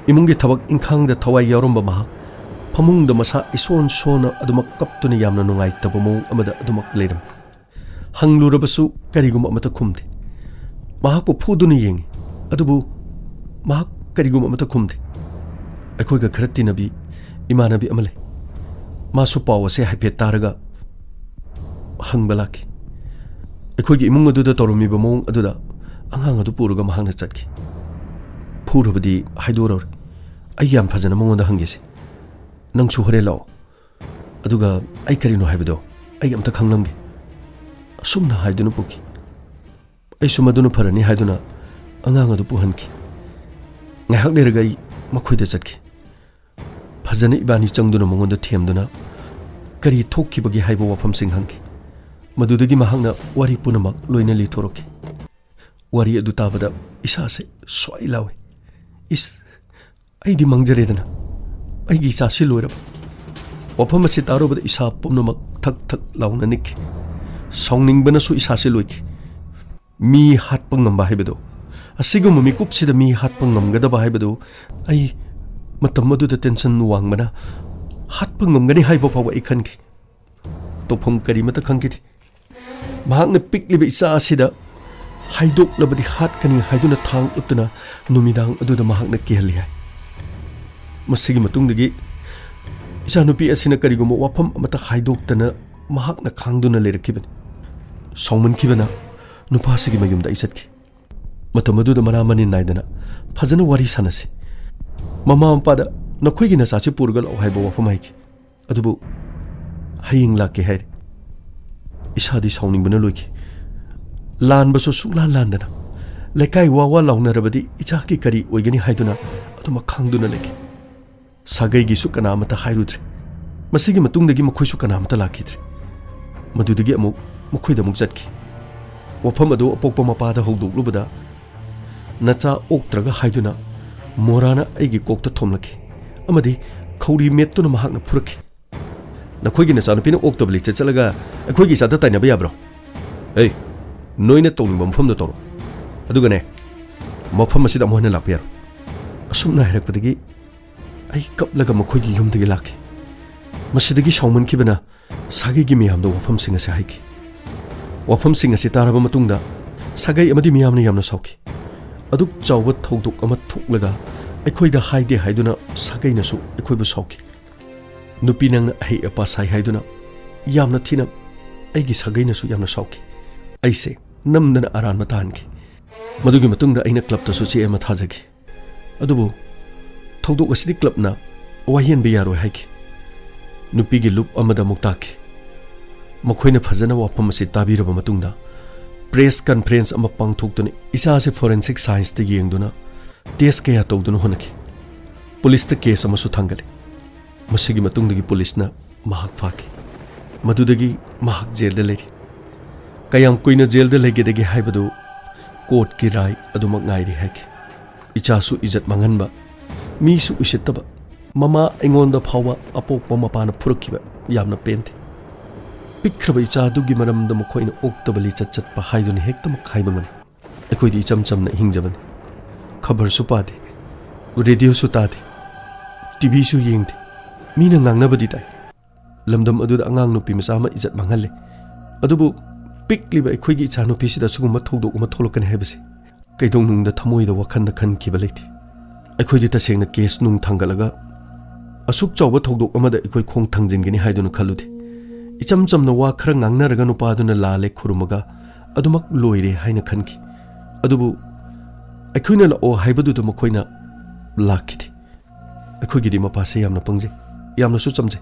ꯏꯃꯨꯡꯒꯤ ꯊꯕꯛ ꯏꯪꯈꯥꯡꯗ ꯊꯋꯥꯏ ꯌꯥꯎꯔꯝꯕ ꯃꯍꯥꯛ ꯐꯃꯨꯡꯗ ꯃꯁꯥ ꯏꯁꯣꯟ ꯁꯣꯟꯅ ꯑꯗꯨꯃꯛ ꯀꯞꯇꯨꯅ ꯌꯥꯝꯅ ꯅꯨꯡꯉꯥꯏꯇꯕ ꯃꯑꯣꯡ ꯑꯃꯗ ꯑꯗꯨꯃꯛ ꯂꯩꯔꯝꯃꯤ꯫ ꯍꯪꯂꯨꯔꯕꯁꯨ ꯀꯔꯤꯒꯨꯝꯕ ꯑꯃꯠꯇ ꯈꯨꯝꯗꯦ꯫ ꯃꯍꯥꯛꯄꯨ ꯐꯨꯗꯨꯅ ꯌꯦꯡꯉꯤ, ꯑꯗꯨꯕꯨ ꯃꯍꯥꯛ ꯀꯔꯤꯒꯨꯝꯕ ꯑꯃꯠꯇ ꯈꯨꯝꯗꯦ꯫ ꯑꯩꯈꯣꯏꯒ ꯈꯔ ꯇꯤꯟꯅꯕꯤ ꯏꯃꯥꯟꯅꯕꯤ ꯑꯃ ꯂꯩ꯫ ꯃꯥꯁꯨ ꯄꯥꯎ ꯑꯁꯦ ꯍꯥꯏꯐꯦꯠ ꯇꯥꯔꯒ ꯍꯪꯕ ꯂꯥꯛꯈꯤ꯫ ꯑꯩꯈꯣꯏꯒꯤ ꯏꯃꯨꯡ ꯑꯗꯨꯗ ꯇꯧꯔꯝꯃꯤꯕ ꯃꯑꯣꯡ ꯑꯗꯨꯗ ꯑꯉꯥꯡ ꯑꯗꯨ ꯄꯨꯔꯒ ꯃꯍꯥꯛꯅ ꯆꯠꯈꯤ꯫ ꯐꯨꯔꯕꯗꯤ ꯍꯥꯏꯗꯣꯔꯔꯣꯏ꯫ ꯑꯩ ꯌꯥꯝ ꯐꯖꯅ ꯃꯉꯣꯟꯗ ꯍꯪꯒꯦꯁꯦ꯫ ꯅꯪꯁꯨ ꯍꯣꯔꯦꯟ ꯂꯥꯛꯑꯣ꯫ ꯑꯗꯨꯒ ꯑꯩ ꯀꯔꯤꯅꯣ ꯍꯥꯏꯕꯗꯣ ꯑꯩ ꯑꯝꯇ ꯈꯪꯂꯝꯒꯦ꯫ ꯑꯁꯨꯝꯅ ꯍꯥꯏꯗꯨꯅ ꯄꯨꯈꯤ꯫ ꯑꯩꯁꯨ ꯃꯗꯨꯅ ꯐꯔꯅꯤ ꯍꯥꯏꯗꯨꯅ ꯑꯉꯥꯡ ꯑꯗꯨ ꯄꯨꯍꯟꯈꯤ꯫ ꯉꯥꯏꯍꯥꯛ ꯂꯩꯔꯒ ꯑꯩ ꯃꯈꯣꯏꯗ ꯆꯠꯈꯤ꯫ ꯐꯖꯅ ꯏꯕꯥꯅꯤ ꯆꯪꯗꯨꯅ ꯃꯉꯣꯟꯗ ꯊꯦꯝꯗꯨꯅ ꯀꯔꯤ ꯊꯣꯛꯈꯤꯕꯒꯦ ꯍꯥꯏꯕ ꯋꯥꯐꯝꯁꯤꯡ ꯍꯪꯈꯤ꯫ ꯃꯗꯨꯗꯒꯤ ꯃꯍꯥꯛꯅ ꯋꯥꯔꯤ ꯄꯨꯝꯅꯃꯛ ꯂꯣꯏꯅ ꯂꯤꯊꯣꯔꯛꯈꯤ꯫ ꯋꯥꯔꯤ ꯑꯗꯨ ꯇꯥꯕꯗ ꯏꯁꯥꯁꯦ ꯁ꯭ꯋꯥꯏ ꯂꯥꯎꯏ꯫ ꯏꯁ, ꯑꯩꯗꯤ ꯃꯥꯡꯖꯔꯦꯗꯅ꯫ ꯑꯩꯒꯤ ꯏꯆꯥꯁꯤ ꯂꯣꯏꯔꯕ꯫ ꯋꯥꯐꯝ ꯑꯁꯤ ꯇꯥꯔꯨꯕꯗ ꯏꯁꯥ ꯄꯨꯝꯅꯃꯛ ꯊꯛ ꯊꯛ ꯂꯥꯎꯅ ꯅꯤꯛꯈꯤ꯫ ꯁꯥꯎꯅꯤꯡꯕꯅꯁꯨ ꯏꯁꯥꯁꯤ ꯂꯣꯏꯈꯤ꯫ ꯃꯤ ꯍꯥꯠꯄ ꯉꯝꯕ ꯍꯥꯏꯕꯗꯨ, ꯑꯁꯤꯒꯨꯝꯕ ꯃꯤꯀꯨꯞꯁꯤꯗ ꯃꯤ ꯍꯥꯠꯄ ꯉꯝꯒꯗꯕ ꯍꯥꯏꯕꯗꯨ ꯑꯩ ꯃꯇꯝ ꯑꯗꯨꯗ ꯇꯦꯟꯁꯟ ꯋꯥꯡꯕꯅ ꯍꯥꯠꯄ ꯉꯝꯒꯅꯤ ꯍꯥꯏꯕ ꯐꯥꯎꯕ ꯑꯩ ꯈꯟꯈꯤ꯫ ꯇꯧꯐꯝ ꯀꯔꯤꯃꯠꯇ ꯈꯪꯈꯤꯗꯦ꯫ ꯃꯍꯥꯛꯅ ꯄꯤꯛꯂꯤꯕ ꯏꯆꯥ ꯑꯁꯤꯗ ꯍꯥꯏꯗꯣꯛꯂꯕꯗꯤ ꯍꯥꯠꯀꯅꯤ ꯍꯥꯏꯗꯨꯅ ꯊꯥꯡ ꯎꯠꯇꯨꯅ ꯅꯨꯃꯤꯗꯥꯡ ꯑꯗꯨꯗ ꯃꯍꯥꯛꯅ ꯀꯤꯍꯜꯂꯤ ꯍꯥꯏ꯫ ꯃꯁꯤꯒꯤ ꯃꯇꯨꯡꯗꯒꯤ ꯏꯆꯥꯅꯨꯄꯤ ꯑꯁꯤꯅ ꯀꯔꯤꯒꯨꯝꯕ ꯋꯥꯐꯝ ꯑꯃꯠꯇ ꯍꯥꯏꯗꯣꯛꯇꯅ ꯃꯍꯥꯛꯅ ꯈꯥꯡꯗꯨꯅ ꯂꯩꯔꯛꯈꯤꯕꯅꯤ꯫ ꯁꯥꯎꯃꯟꯈꯤꯕꯅ ꯅꯨꯄꯥꯁꯤꯒꯤ ꯃꯌꯨꯝꯗ ꯑꯩ ꯆꯠꯈꯤ꯫ ꯃꯇꯝ ꯑꯗꯨꯗ ꯃꯅꯥ ꯃꯅꯤꯟ ꯅꯥꯏꯗꯅ ꯐꯖꯅ ꯋꯥꯔꯤ ꯁꯥꯟꯅꯁꯤ꯫ ꯃꯃꯥ ꯃꯄꯥꯗ "ꯅꯈꯣꯏꯒꯤ ꯅꯆꯥꯁꯤ ꯄꯨꯔꯒ ꯂꯥꯛꯑꯣ" ꯍꯥꯏꯕ ꯋꯥꯐꯝ ꯍꯥꯏꯈꯤ꯫ ꯑꯗꯨꯕꯨ "ꯍꯌꯦꯡ ꯂꯥꯛꯀꯦ" ꯍꯥꯏꯔꯦ꯫ ꯏꯁꯥꯗꯤ ꯁꯥꯎꯅꯤꯡꯕꯅ ꯂꯣꯏꯈꯤ꯫ ꯂꯥꯟꯕꯁꯨ ꯁꯨꯡꯂꯥꯟ ꯂꯥꯟꯗꯅ ꯂꯩꯀꯥꯏ ꯋꯥ ꯋꯥ ꯂꯥꯎꯅꯔꯕꯗꯤ ꯏꯆꯥꯒꯤ ꯀꯔꯤ ꯑꯣꯏꯒꯅꯤ ꯍꯥꯏꯗꯨꯅ ꯑꯗꯨꯃꯛ ꯈꯥꯡꯗꯨꯅ ꯂꯩꯈꯤ꯫ ꯁꯥꯒꯩꯒꯤꯁꯨ ꯀꯅꯥ ꯑꯃꯠꯇ ꯍꯥꯏꯔꯨꯗ꯭ꯔꯦ꯫ ꯃꯁꯤꯒꯤ ꯃꯇꯨꯡꯗꯒꯤ ꯃꯈꯣꯏꯁꯨ ꯀꯅꯥ ꯑꯃꯠꯇ ꯂꯥꯛꯈꯤꯗ꯭ꯔꯦ꯫ ꯃꯗꯨꯗꯒꯤ ꯑꯃꯨꯛ ꯃꯈꯣꯏꯗ ꯑꯃꯨꯛ ꯆꯠꯈꯤ꯫ ꯋꯥꯐꯝ ꯑꯗꯨ ꯑꯄꯣꯛꯄ ꯃꯄꯥꯗ ꯍꯧꯗꯣꯛꯂꯨꯕꯗ, "ꯅꯆꯥ ꯑꯣꯛꯇ꯭ꯔꯒ" ꯍꯥꯏꯗꯨꯅ ꯃꯣꯔꯥꯅ ꯑꯩꯒꯤ ꯀꯣꯛꯇ ꯊꯣꯝꯂꯛꯈꯤ ꯑꯃꯗꯤ ꯈꯧꯔꯤ ꯃꯦꯠꯇꯨꯅ ꯃꯍꯥꯛꯅ ꯐꯨꯔꯛꯈꯤ꯫ ꯅꯈꯣꯏꯒꯤ ꯅꯆꯥꯅꯨꯄꯤꯅ ꯑꯣꯛꯇꯕ ꯂꯤꯆꯠ ꯆꯠꯂꯒ ꯑꯩꯈꯣꯏꯒꯤ ꯏꯆꯥꯗ ꯇꯥꯏꯅꯕ ꯌꯥꯕ꯭ꯔꯣ? ꯑꯩ, ꯅꯣꯏꯅ ꯇꯧꯅꯤꯡꯕ ꯃꯐꯝꯗ ꯇꯧꯔꯣ꯫ ꯑꯗꯨꯒꯅꯦ, ꯃꯐꯝ ꯑꯁꯤꯗ ꯑꯃꯨꯛ ꯍꯟꯅ ꯂꯥꯛꯄ ꯌꯥꯔꯣꯏ꯫ ꯑꯁꯨꯝꯅ ꯍꯥꯏꯔꯛꯄꯗꯒꯤ ꯑꯩ ꯀꯞꯂꯒ ꯃꯈꯣꯏꯒꯤ ꯌꯨꯝꯗꯒꯤ ꯂꯥꯛꯈꯤ꯫ ꯃꯁꯤꯗꯒꯤ ꯁꯥꯎꯃꯟꯈꯤꯕꯅ ꯁꯥꯒꯩꯒꯤ ꯃꯤꯌꯥꯝꯗ ꯋꯥꯐꯝꯁꯤꯡ ꯑꯁꯤ ꯍꯥꯏꯈꯤ꯫ ꯋꯥꯐꯝꯁꯤꯡ ꯑꯁꯤ ꯇꯥꯔꯕ ꯃꯇꯨꯡꯗ ꯁꯥꯒꯩ ꯑꯃꯗꯤ ꯃꯤꯌꯥꯝꯅ ꯌꯥꯝꯅ ꯁꯥꯎꯈꯤ꯫ ꯑꯗꯨꯛ ꯆꯥꯎꯕ ꯊꯧꯗꯣꯛ ꯑꯃ ꯊꯣꯛꯂꯒ ꯑꯩꯈꯣꯏꯗ ꯍꯥꯏꯗꯦ ꯍꯥꯏꯗꯨꯅ ꯁꯥꯒꯩꯅꯁꯨ ꯑꯩꯈꯣꯏꯕꯨ ꯁꯥꯎꯈꯤ꯫ ꯅꯨꯄꯤ ꯅꯪꯅ ꯑꯍꯩ ꯑꯄꯥ ꯁꯥꯏ ꯍꯥꯏꯗꯨꯅ ꯌꯥꯝꯅ ꯊꯤꯅ ꯑꯩꯒꯤ ꯁꯥꯒꯩꯅꯁꯨ ꯌꯥꯝꯅ ꯁꯥꯎꯈꯤ꯫ ꯑꯩꯁꯦ ꯅꯝꯗꯅ ꯑꯔꯥꯟꯕ ꯇꯥꯍꯟꯈꯤ꯫ ꯃꯗꯨꯒꯤ ꯃꯇꯨꯡꯗ ꯑꯩꯅ ꯀ꯭ꯂꯕꯇꯁꯨ ꯆꯦ ꯑꯃ ꯊꯥꯖꯈꯤ꯫ ꯑꯗꯨꯕꯨ ꯊꯧꯗꯣꯛ ꯑꯁꯤꯗꯤ ꯀ꯭ꯂꯕꯅ ꯋꯥꯌꯦꯟꯕ ꯌꯥꯔꯣꯏ ꯍꯥꯏꯈꯤ꯫ ꯅꯨꯄꯤꯒꯤ ꯂꯨꯞ ꯑꯃꯗ ꯑꯃꯨꯛ ꯇꯥꯈꯤ꯫ ꯃꯈꯣꯏꯅ ꯐꯖꯅ ꯋꯥꯐꯝ ꯑꯁꯤ ꯇꯥꯕꯤꯔꯕ ꯃꯇꯨꯡꯗ ꯄ꯭ꯔꯦꯁ ꯀꯟꯐꯔꯦꯟꯁ ꯑꯃ ꯄꯥꯡꯊꯣꯛꯇꯨꯅ ꯏꯆꯥꯁꯦ ꯐꯣꯔꯦꯟꯁꯤꯛ ꯁꯥꯏꯟꯁꯇ ꯌꯦꯡꯗꯨꯅ ꯇꯦꯁ ꯀꯌꯥ ꯇꯧꯗꯨꯅ ꯍꯣꯠꯅꯈꯤ꯫ ꯄꯨꯂꯤꯁꯇ ꯀꯦꯁ ꯑꯃꯁꯨ ꯊꯥꯡꯒꯠꯂꯤ꯫ ꯃꯁꯤꯒꯤ ꯃꯇꯨꯡꯗꯒꯤ ꯄꯨꯂꯤꯁꯅ ꯃꯍꯥꯛ ꯐꯥꯈꯤ꯫ ꯃꯗꯨꯗꯒꯤ ꯃꯍꯥꯛ ꯖꯦꯜꯗ ꯂꯩꯔꯤ꯫ ꯀꯌꯥꯝ ꯀꯨꯏꯅ ꯖꯦꯜꯗ ꯂꯩꯒꯗꯒꯦ ꯍꯥꯏꯕꯗꯨ ꯀꯣꯔꯠꯀꯤ ꯔꯥꯏ ꯑꯗꯨꯃꯛ ꯉꯥꯏꯔꯤ ꯍꯥꯏꯈꯤ꯫ ꯏꯆꯥꯁꯨ ꯏꯖꯠ ꯃꯥꯡꯍꯟꯕ, ꯃꯤꯁꯨ ꯎꯁꯤꯠꯇꯕ, ꯃꯃꯥ ꯑꯩꯉꯣꯟꯗ ꯐꯥꯎꯕ ꯑꯄꯣꯛꯄ ꯃꯄꯥꯅ ꯐꯨꯔꯛꯈꯤꯕ ꯌꯥꯝꯅ ꯄꯦꯟꯗꯦ꯫ ꯄꯤꯛꯈ꯭ꯔꯕ ꯏꯆꯥ ꯑꯗꯨꯒꯤ ꯃꯔꯝꯗ ꯃꯈꯣꯏꯅ ꯑꯣꯛꯇꯕ ꯂꯤꯆꯠ ꯆꯠꯄ ꯍꯥꯏꯗꯨꯅ ꯍꯦꯛꯇꯃꯛ ꯍꯥꯏꯕ ꯉꯝꯃꯤ꯫ ꯑꯩꯈꯣꯏꯗꯤ ꯏꯆꯝ ꯆꯝꯅ ꯍꯤꯡꯖꯕꯅꯤ꯫ ꯈꯕꯔꯁꯨ ꯄꯥꯗꯦ, ꯔꯦꯗꯤꯑꯣꯁꯨ ꯇꯥꯗꯦ, ꯇꯤꯚꯤꯁꯨ ꯌꯦꯡꯗꯦ꯫ ꯃꯤꯅ ꯉꯥꯡꯅꯕꯗꯤ ꯇꯥꯏ꯫ ꯂꯝꯗꯝ ꯑꯗꯨꯗ ꯑꯉꯥꯡ ꯅꯨꯄꯤ ꯃꯆꯥ ꯑꯃ ꯏꯖꯠ ꯃꯥꯡꯍꯜꯂꯦ꯫ ꯑꯗꯨꯕꯨ ꯄꯤꯛꯂꯤꯕ ꯑꯩꯈꯣꯏꯒꯤ ꯏꯆꯥꯅꯨꯄꯤꯁꯤꯗ ꯑꯁꯤꯒꯨꯝꯕ ꯊꯧꯗꯣꯛ ꯑꯃ ꯊꯣꯛꯂꯛꯀꯅꯤ ꯍꯥꯏꯕꯁꯤ ꯀꯩꯗꯧꯅꯨꯡꯗ ꯊꯃꯣꯏꯗ ꯋꯥꯈꯜꯗ ꯈꯟꯈꯤꯕ ꯂꯩꯇꯦ꯫ ꯑꯩꯈꯣꯏꯗꯤ ꯇꯁꯦꯡꯅ ꯀꯦꯁ ꯅꯨꯡ ꯊꯥꯡꯒꯠꯂꯒ ꯑꯁꯨꯛ ꯆꯥꯎꯕ ꯊꯧꯗꯣꯛ ꯑꯃꯗ ꯑꯩꯈꯣꯏ ꯈꯣꯡ ꯊꯥꯡꯖꯤꯟꯒꯅꯤ ꯍꯥꯏꯗꯨꯅ ꯈꯜꯂꯨꯗꯦ꯫ ꯏꯆꯝ ꯆꯝꯅ ꯋꯥ ꯈꯔ ꯉꯥꯡꯅꯔꯒ ꯅꯨꯄꯥꯗꯨꯅ ꯂꯥꯜꯂꯦ ꯈꯨꯔꯨꯝꯃꯒ ꯑꯗꯨꯃꯛ ꯂꯣꯏꯔꯦ ꯍꯥꯏꯅ ꯈꯟꯈꯤ꯫ ꯑꯗꯨꯕꯨ ꯑꯩꯈꯣꯏꯅ ꯂꯥꯛꯑꯣ ꯍꯥꯏꯕꯗꯨꯗ ꯃꯈꯣꯏꯅ ꯂꯥꯛꯈꯤꯗꯦ꯫ ꯑꯩꯈꯣꯏꯒꯤꯗꯤ ꯃꯄꯥꯁꯦ ꯌꯥꯝꯅ ꯄꯪꯖꯩ, ꯌꯥꯝꯅꯁꯨ ꯆꯝꯖꯩ꯫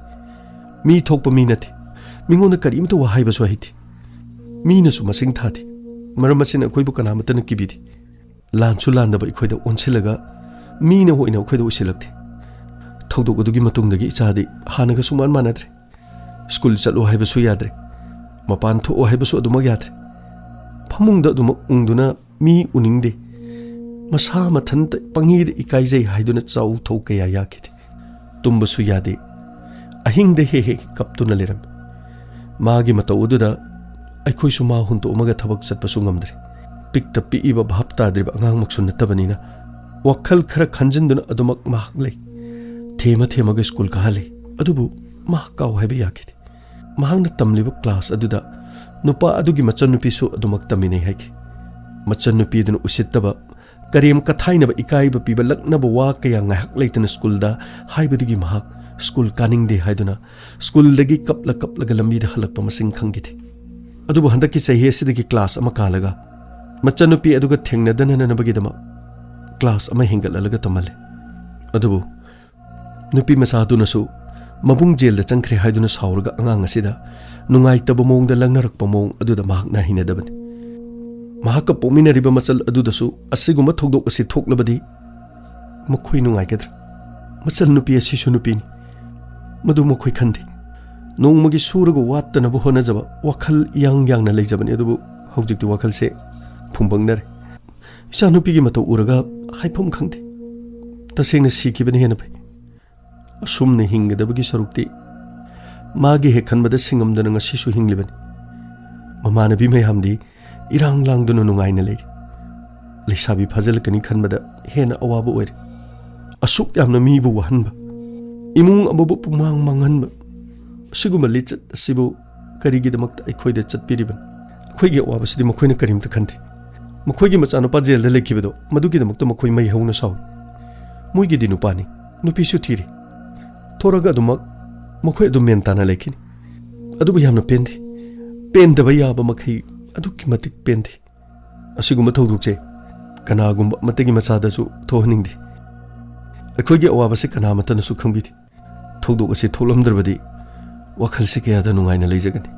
ꯃꯤ ꯊꯣꯛꯄ ꯃꯤ ꯅꯠꯇꯦ꯫ ꯃꯤꯉꯣꯟꯗ ꯀꯔꯤꯝꯇ ꯋꯥ ꯍꯥꯏꯕꯁꯨ ꯍꯩꯇꯦ꯫ ꯃꯤꯅꯁꯨ ꯃꯁꯤꯡ ꯊꯥꯗꯦ꯫ ꯃꯔꯝ ꯑꯁꯤꯅ ꯑꯩꯈꯣꯏꯕꯨ ꯀꯅꯥꯃꯠꯇꯅ ꯀꯤꯕꯤꯗꯦ꯫ ꯂꯥꯟꯁꯨ ꯂꯥꯟꯗꯕ ꯑꯩꯈꯣꯏꯗ ꯑꯣꯟꯁꯤꯜꯂꯒ ꯃꯤꯅ ꯑꯣꯏꯅ ꯑꯩꯈꯣꯏꯗ ꯎꯁꯤꯜꯂꯛꯇꯦ꯫ ꯊꯧꯗꯣꯛ ꯑꯗꯨꯒꯤ ꯃꯇꯨꯡꯗꯒꯤ ꯏꯆꯥꯗꯤ ꯍꯥꯟꯅꯒ ꯁꯨꯡꯃꯥꯟ ꯃꯥꯟꯅꯗ꯭ꯔꯦ꯫ ꯁ꯭ꯀꯨꯜ ꯆꯠꯂꯨ ꯍꯥꯏꯕꯁꯨ ꯌꯥꯗ꯭ꯔꯦ꯫ ꯃꯄꯥꯟ ꯊꯣꯛꯑꯣ ꯍꯥꯏꯕꯁꯨ ꯑꯗꯨꯃꯛ ꯌꯥꯗ꯭ꯔꯦ꯫ ꯐꯃꯨꯡꯗ ꯑꯗꯨꯃꯛ ꯎꯪꯗꯨꯅ ꯃꯤ ꯎꯅꯤꯡꯗꯦ꯫ ꯃꯁꯥ ꯃꯊꯟꯇ ꯄꯪꯉꯤꯗ ꯏꯀꯥꯏꯖꯩ ꯍꯥꯏꯗꯨꯅ ꯆꯥꯎ ꯊꯧ ꯀꯌꯥ ꯌꯥꯈꯤꯗꯦ꯫ ꯇꯨꯝꯕꯁꯨ ꯌꯥꯗꯦ꯫ ꯑꯍꯤꯡꯗ ꯍꯦꯛ ꯍꯦꯛ ꯀꯞꯇꯨꯅ ꯂꯩꯔꯝꯃꯤ꯫ ꯃꯥꯒꯤ ꯃꯇꯧ ꯑꯗꯨꯗ ꯑꯩꯈꯣꯏꯁꯨ ꯃꯥ ꯍꯨꯟꯇꯣꯛꯑꯝꯃꯒ ꯊꯕꯛ ꯆꯠꯄꯁꯨ ꯉꯝꯗ꯭ꯔꯦ꯫ ꯄꯤꯛꯇ ꯄꯤꯛꯏꯕ ꯚꯥꯞ ꯇꯥꯗ꯭ꯔꯤꯕ ꯑꯉꯥꯡꯃꯛꯁꯨ ꯅꯠꯇꯕꯅꯤꯅ ꯋꯥꯈꯜ ꯈꯔ ꯈꯟꯖꯤꯟꯗꯨꯅ ꯑꯗꯨꯃꯛ ꯃꯍꯥꯛ ꯂꯩ꯫ ꯊꯦꯝꯃ ꯊꯦꯝꯃꯒ ꯁ꯭ꯀꯨꯜ ꯀꯥꯍꯜꯂꯤ꯫ ꯑꯗꯨꯕꯨ ꯃꯍꯥꯛ ꯀꯥꯎ ꯍꯥꯏꯕ ꯌꯥꯈꯤꯗꯦ꯫ ꯃꯍꯥꯛꯅ ꯇꯝꯂꯤꯕ ꯀ꯭ꯂꯥꯁ ꯑꯗꯨꯗ ꯅꯨꯄꯥ ꯑꯗꯨꯒꯤ ꯃꯆꯟꯅꯨꯄꯤꯁꯨ ꯑꯗꯨꯃꯛ ꯇꯝꯃꯤꯟꯅꯩ ꯍꯥꯏꯈꯤ꯫ ꯃꯆꯟꯅꯨꯄꯤ ꯑꯗꯨꯅ ꯎꯁꯤꯠꯇꯕ, ꯀꯔꯦꯝ ꯀꯊꯥꯏꯅꯕ, ꯏꯀꯥꯏꯕ ꯄꯤꯕ, ꯂꯛꯅꯕ ꯋꯥ ꯀꯌꯥ ꯉꯥꯏꯍꯥꯛ ꯂꯩꯇꯅ ꯁ꯭ꯀꯨꯜꯗ ꯍꯥꯏꯕꯗꯒꯤ ꯃꯍꯥꯛ ꯁ꯭ꯀꯨꯜ ꯀꯥꯅꯤꯡꯗꯦ ꯍꯥꯏꯗꯨꯅ ꯁ꯭ꯀꯨꯜꯗꯒꯤ ꯀꯞꯂ ꯀꯞꯂꯒ ꯂꯝꯕꯤꯗ ꯍꯜꯂꯛꯄ ꯃꯁꯤꯡ ꯈꯪꯈꯤꯗꯦ꯫ ꯑꯗꯨꯕꯨ ꯍꯟꯗꯛꯀꯤ ꯆꯍꯤ ꯑꯁꯤꯗꯒꯤ ꯀ꯭ꯂꯥꯁ ꯑꯃ ꯀꯥꯜꯂꯒ ꯃꯆꯟꯅꯨꯄꯤ ꯑꯗꯨꯒ ꯊꯦꯡꯅꯗꯅꯅꯕꯒꯤꯗꯃꯛ ꯀ꯭ꯂꯥꯁ ꯑꯃ ꯍꯦꯟꯒꯠꯍꯜꯂꯒ ꯇꯝꯍꯜꯂꯦ꯫ ꯑꯗꯨꯕꯨ ꯅꯨꯄꯤ ꯃꯆꯥꯗꯨꯅꯁꯨ ꯃꯕꯨꯡ ꯖꯦꯜꯗ ꯆꯪꯈ꯭ꯔꯦ ꯍꯥꯏꯗꯨꯅ ꯁꯥꯎꯔꯒ ꯑꯉꯥꯡ ꯑꯁꯤꯗ ꯅꯨꯡꯉꯥꯏꯇꯕ ꯃꯑꯣꯡꯗ ꯂꯪꯅꯔꯛꯄ ꯃꯑꯣꯡ ꯑꯗꯨꯗ ꯃꯍꯥꯛꯅ ꯍꯩꯅꯗꯕꯅꯤ꯫ ꯃꯍꯥꯛꯀ ꯄꯣꯛꯃꯤꯟꯅꯔꯤꯕ ꯃꯆꯜ ꯑꯗꯨꯗꯁꯨ ꯑꯁꯤꯒꯨꯝꯕ ꯊꯧꯗꯣꯛ ꯑꯁꯤ ꯊꯣꯛꯂꯕꯗꯤ ꯃꯈꯣꯏ ꯅꯨꯡꯉꯥꯏꯒꯗ꯭ꯔꯥ? ꯃꯆꯜ ꯅꯨꯄꯤ ꯑꯁꯤꯁꯨ ꯅꯨꯄꯤꯅꯤ꯫ ꯃꯗꯨ ꯃꯈꯣꯏ ꯈꯟꯗꯦ꯫ ꯅꯣꯡꯃꯒꯤ ꯁꯨꯔꯒ ꯋꯥꯠꯇꯅꯕ ꯍꯣꯠꯅꯖꯕ, ꯋꯥꯈꯜ ꯏꯌꯥꯡ ꯌꯥꯡꯅ ꯂꯩꯖꯕꯅꯤ, ꯑꯗꯨꯕꯨ ꯍꯧꯖꯤꯛꯇꯤ ꯋꯥꯈꯜꯁꯦ ꯐꯨꯝꯕꯪꯅꯔꯦ꯫ ꯏꯆꯥꯅꯨꯄꯤꯒꯤ ꯃꯇꯧ ꯎꯔꯒ ꯍꯥꯏꯐꯝ ꯈꯪꯗꯦ꯫ ꯇꯁꯦꯡꯅ ꯁꯤꯈꯤꯕꯅ ꯍꯦꯟꯅ ꯐꯩ꯫ ꯑꯁꯨꯝꯅ ꯍꯤꯡꯒꯗꯕꯒꯤ ꯁꯔꯨꯛꯇꯤ ꯃꯥꯒꯤ ꯍꯦꯛ ꯈꯟꯕꯗ ꯁꯤꯡꯉꯝꯗꯅ ꯉꯁꯤꯁꯨ ꯍꯤꯡꯂꯤꯕꯅꯤ꯫ ꯃꯃꯥꯟꯅꯕꯤ ꯃꯌꯥꯝꯗꯤ ꯏꯔꯥꯡ ꯂꯥꯡꯗꯨꯅ ꯅꯨꯡꯉꯥꯏꯅ ꯂꯩꯔꯤ꯫ ꯂꯩꯁꯥꯕꯤ ꯐꯥꯖꯤꯜꯂꯛꯀꯅꯤ ꯈꯟꯕꯗ ꯍꯦꯟꯅ ꯑꯋꯥꯕ ꯑꯣꯏꯔꯦ꯫ ꯑꯁꯨꯛ ꯌꯥꯝꯅ ꯃꯤꯕꯨ ꯋꯥꯍꯟꯕ, ꯏꯃꯨꯡ ꯑꯃꯕꯨ ꯄꯨꯡꯃꯥꯡ ꯃꯥꯡꯍꯟꯕ, ꯑꯁꯤꯒꯨꯝꯕ ꯂꯤꯆꯠ ꯑꯁꯤꯕꯨ ꯀꯔꯤꯒꯤꯗꯃꯛꯇ ꯑꯩꯈꯣꯏꯗ ꯆꯠꯄꯤꯔꯤꯕꯅꯣ? ꯑꯩꯈꯣꯏꯒꯤ ꯑꯋꯥꯕꯁꯤꯗꯤ ꯃꯈꯣꯏꯅ ꯀꯔꯤꯝꯇ ꯈꯟꯗꯦ꯫ ꯃꯈꯣꯏꯒꯤ ꯃꯆꯥꯅꯨꯄꯥ ꯖꯦꯜꯗ ꯂꯩꯈꯤꯕꯗꯣ, ꯃꯗꯨꯒꯤꯗꯃꯛꯇ ꯃꯈꯣꯏ ꯃꯩ ꯍꯧꯅ ꯁꯥꯎꯏ꯫ ꯃꯣꯏꯒꯤꯗꯤ ꯅꯨꯄꯥꯅꯤ, ꯅꯨꯄꯤꯁꯨ ꯊꯤꯔꯦ꯫ ꯊꯣꯔꯒ ꯑꯗꯨꯃꯛ ꯃꯈꯣꯏ ꯑꯗꯨꯝ ꯃꯦꯟ ꯇꯥꯅ ꯂꯩꯈꯤꯅꯤ꯫ ꯑꯗꯨꯕꯨ ꯌꯥꯝꯅ ꯄꯦꯟꯗꯦ꯫ ꯄꯦꯟꯗꯕ ꯌꯥꯕ ꯃꯈꯩ ꯑꯗꯨꯛꯀꯤ ꯃꯇꯤꯛ ꯄꯦꯟꯗꯦ꯫ ꯑꯁꯤꯒꯨꯝꯕ ꯊꯧꯗꯣꯛꯁꯦ ꯀꯅꯥꯒꯨꯝꯕ ꯑꯃꯠꯇꯒꯤ ꯃꯆꯥꯗꯁꯨ ꯊꯣꯛꯍꯟꯅꯤꯡꯗꯦ꯫ ꯑꯩꯈꯣꯏꯒꯤ ꯑꯋꯥꯕꯁꯦ ꯀꯅꯥ ꯑꯃꯠꯇꯅꯁꯨ ꯈꯪꯕꯤꯗꯦ꯫ ꯊꯧꯗꯣꯛ ꯑꯁꯤ ꯊꯣꯛꯂꯝꯗ꯭ꯔꯕꯗꯤ ꯋꯥꯈꯜꯁꯦ ꯀꯌꯥꯗ ꯅꯨꯡꯉꯥꯏꯅ ꯂꯩꯖꯒꯅꯤ꯫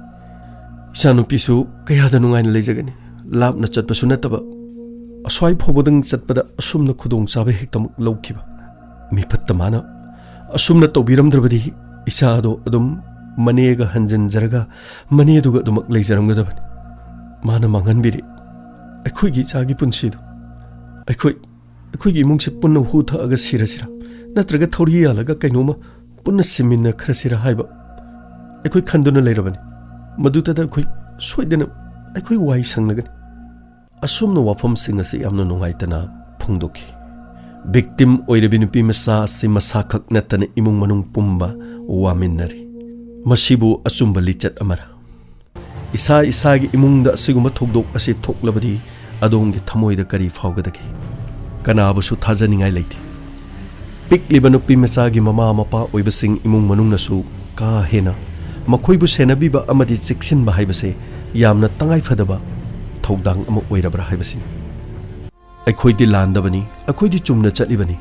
ꯏꯆꯥꯅꯨꯄꯤꯁꯨ ꯀꯌꯥꯗ ꯅꯨꯡꯉꯥꯏꯅ ꯂꯩꯖꯒꯅꯤ꯫ ꯂꯥꯞꯅ ꯆꯠꯄꯁꯨ ꯅꯠꯇꯕ, ꯑꯁ꯭ꯋꯥꯏ ꯐꯥꯎꯕꯗꯪ ꯆꯠꯄꯗ ꯑꯁꯨꯝꯅ ꯈꯨꯗꯣꯡꯆꯥꯕ ꯍꯦꯛꯇꯃꯛ ꯂꯧꯈꯤꯕ꯫ ꯃꯤꯐꯠꯇ ꯃꯥꯅ ꯑꯁꯨꯝꯅ ꯇꯧꯕꯤꯔꯝꯗ꯭ꯔꯕꯗꯤ ꯏꯆꯥꯗꯣ ꯑꯗꯨꯝ ꯃꯅꯦꯒ ꯍꯟꯖꯤꯟꯖꯔꯒ ꯃꯅꯦꯗꯨꯒ ꯑꯗꯨꯃꯛ ꯂꯩꯖꯔꯝꯒꯗꯕꯅꯤ꯫ ꯃꯥꯅ ꯃꯥꯡꯍꯟꯕꯤꯔꯦ ꯑꯩꯈꯣꯏꯒꯤ ꯏꯆꯥꯒꯤ ꯄꯨꯟꯁꯤꯗꯣ꯫ ꯑꯩꯈꯣꯏ, ꯑꯩꯈꯣꯏꯒꯤ ꯏꯃꯨꯡꯁꯦ ꯄꯨꯟꯅ ꯍꯨ ꯊꯛꯑꯒ ꯁꯤꯔꯁꯤꯔꯥ? ꯅꯠꯇ꯭ꯔꯒ ꯊꯧꯔꯤ ꯌꯥꯜꯂꯒ ꯀꯩꯅꯣꯝꯃ ꯄꯨꯟꯅ ꯁꯤꯃꯤꯟꯅꯈ꯭ꯔꯁꯤꯔꯥ ꯍꯥꯏꯕ ꯑꯩꯈꯣꯏ ꯈꯟꯗꯨꯅ ꯂꯩꯔꯕꯅꯤ꯫ ꯃꯗꯨꯗ ꯑꯩꯈꯣꯏ ꯁꯣꯏꯗꯅ ꯑꯩꯈꯣꯏ ꯋꯥꯍꯩ ꯁꯪꯂꯒꯅꯤ꯫ ꯑꯁꯨꯝꯅ ꯋꯥꯐꯝꯁꯤꯡ ꯑꯁꯤ ꯌꯥꯝꯅ ꯅꯨꯡꯉꯥꯏꯇꯅ ꯐꯣꯡꯗꯣꯛꯈꯤ꯫ ꯚꯤꯛꯇꯤꯝ ꯑꯣꯏꯔꯕꯤ ꯅꯨꯄꯤ ꯃꯆꯥ ꯑꯁꯤ ꯃꯁꯥꯈꯛ ꯅꯠꯇꯅ ꯏꯃꯨꯡ ꯃꯅꯨꯡ ꯄꯨꯝꯕ ꯋꯥꯃꯤꯟꯅꯔꯤ꯫ ꯃꯁꯤꯕꯨ ꯑꯆꯨꯝꯕ ꯂꯤꯆꯠ ꯑꯃꯔ? ꯏꯁꯥ ꯏꯁꯥꯒꯤ ꯏꯃꯨꯡꯗ ꯑꯁꯤꯒꯨꯝꯕ ꯊꯧꯗꯣꯛ ꯑꯁꯤ ꯊꯣꯛꯂꯕꯗꯤ ꯑꯗꯣꯝꯒꯤ ꯊꯃꯣꯏꯗ ꯀꯔꯤ ꯐꯥꯎꯒꯗꯒꯦ? ꯀꯅꯥꯕꯨꯁꯨ ꯊꯥꯖꯅꯤꯡꯉꯥꯏ ꯂꯩꯇꯦ꯫ ꯄꯤꯛꯂꯤꯕ ꯅꯨꯄꯤ ꯃꯆꯥꯒꯤ ꯃꯃꯥ ꯃꯄꯥ ꯑꯣꯏꯕꯁꯤꯡ, ꯏꯃꯨꯡ ꯃꯅꯨꯡꯅꯁꯨ ꯀꯥ ꯍꯦꯟꯅ ꯃꯈꯣꯏꯕꯨ ꯁꯦꯟꯅꯕꯤꯕ ꯑꯃꯗꯤ ꯆꯦꯛꯁꯤꯟꯕ ꯍꯥꯏꯕꯁꯦ ꯌꯥꯝꯅ ꯇꯉꯥꯏꯐꯗꯕ ꯊꯧꯗꯥꯡ ꯑꯃ ꯑꯣꯏꯔꯕ꯭ꯔꯥ ꯍꯥꯏꯕꯁꯤꯅꯤ꯫ ꯑꯩꯈꯣꯏꯗꯤ ꯂꯥꯟꯗꯕꯅꯤ, ꯑꯩꯈꯣꯏꯗꯤ ꯆꯨꯝꯅ ꯆꯠꯂꯤꯕꯅꯤ,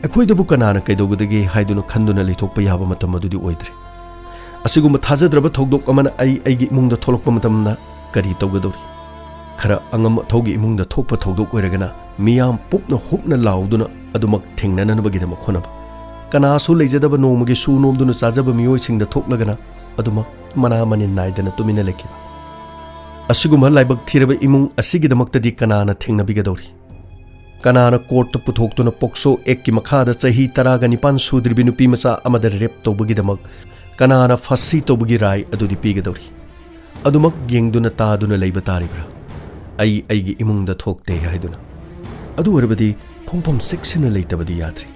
ꯑꯩꯈꯣꯏꯗꯕꯨ ꯀꯅꯥꯅ ꯀꯩꯗꯧꯒꯗꯒꯦ ꯍꯥꯏꯗꯨꯅ ꯈꯟꯗꯨꯅ ꯂꯩꯊꯣꯛꯄ ꯌꯥꯕ ꯃꯇꯝ ꯑꯗꯨꯗꯤ ꯑꯣꯏꯗ꯭ꯔꯦ꯫ ꯑꯁꯤꯒꯨꯝꯕ ꯊꯥꯖꯗ꯭ꯔꯕ ꯊꯧꯗꯣꯛ ꯑꯃꯅ ꯑꯩ ꯑꯩꯒꯤ ꯏꯃꯨꯡꯗ ꯊꯣꯛꯂꯛꯄ ꯃꯇꯝꯗ ꯀꯔꯤ ꯇꯧꯒꯗꯧꯔꯤ? ꯈꯔ ꯑꯉꯝ ꯑꯊꯧꯒꯤ ꯏꯃꯨꯡꯗ ꯊꯣꯛꯄ ꯊꯧꯗꯣꯛ ꯑꯣꯏꯔꯒꯅ ꯃꯤꯌꯥꯝ ꯄꯨꯝꯅ ꯍꯨꯞꯅ ꯂꯥꯎꯗꯨꯅ ꯑꯗꯨꯃꯛ ꯊꯦꯡꯅꯅꯕꯒꯤꯗꯃꯛ ꯍꯣꯠꯅꯕ꯫ ꯀꯅꯥꯁꯨ ꯂꯩꯖꯗꯕ ꯅꯣꯡꯃꯒꯤ ꯁꯨ ꯅꯣꯝꯗꯨꯅ ꯆꯥꯖꯕ ꯃꯤꯑꯣꯏꯁꯤꯡꯗ ꯊꯣꯛꯂꯒꯅ ꯑꯗꯨꯃꯛ ꯃꯅꯥ ꯃꯅꯤꯟ ꯅꯥꯏꯗꯅ ꯇꯨꯃꯤꯟꯅ ꯂꯩꯈꯤꯕ꯫ ꯑꯁꯤꯒꯨꯝꯕ ꯂꯥꯏꯕꯛ ꯊꯤꯔꯕ ꯏꯃꯨꯡ ꯑꯁꯤꯒꯤꯗꯃꯛꯇꯗꯤ ꯀꯅꯥꯅ ꯊꯦꯡꯅꯕꯤꯒꯗꯧꯔꯤ? ꯀꯅꯥꯅ ꯀꯣꯔꯠꯇ ꯄꯨꯊꯣꯛꯇꯨꯅ ꯄꯣꯛꯁꯣ ꯑꯦꯛꯀꯤ ꯃꯈꯥꯗ ꯆꯍꯤ ꯇꯔꯥꯒ ꯅꯤꯄꯥꯟ ꯁꯨꯗ꯭ꯔꯤꯕꯤ ꯅꯨꯄꯤ ꯃꯆꯥ ꯑꯃꯗ ꯔꯦꯞ ꯇꯧꯕꯒꯤꯗꯃꯛ ꯀꯅꯥꯅ ꯐꯥꯁꯤ ꯇꯧꯕꯒꯤ ꯔꯥꯏ ꯑꯗꯨꯗꯤ ꯄꯤꯒꯗꯧꯔꯤ? ꯑꯗꯨꯃꯛ ꯌꯦꯡꯗꯨꯅ ꯇꯥꯗꯨꯅ ꯂꯩꯕ ꯇꯥꯔꯤꯕ꯭ꯔꯥ? ꯑꯩ ꯑꯩꯒꯤ ꯏꯃꯨꯡꯗ ꯊꯣꯛꯇꯦ ꯍꯥꯏꯗꯨꯅ꯫ ꯑꯗꯨ ꯑꯣꯏꯔꯕꯗꯤ ꯈꯣꯡꯐꯝ ꯆꯦꯛꯁꯤꯟꯅ ꯂꯩꯇꯕꯗꯤ ꯌꯥꯗ꯭ꯔꯤ꯫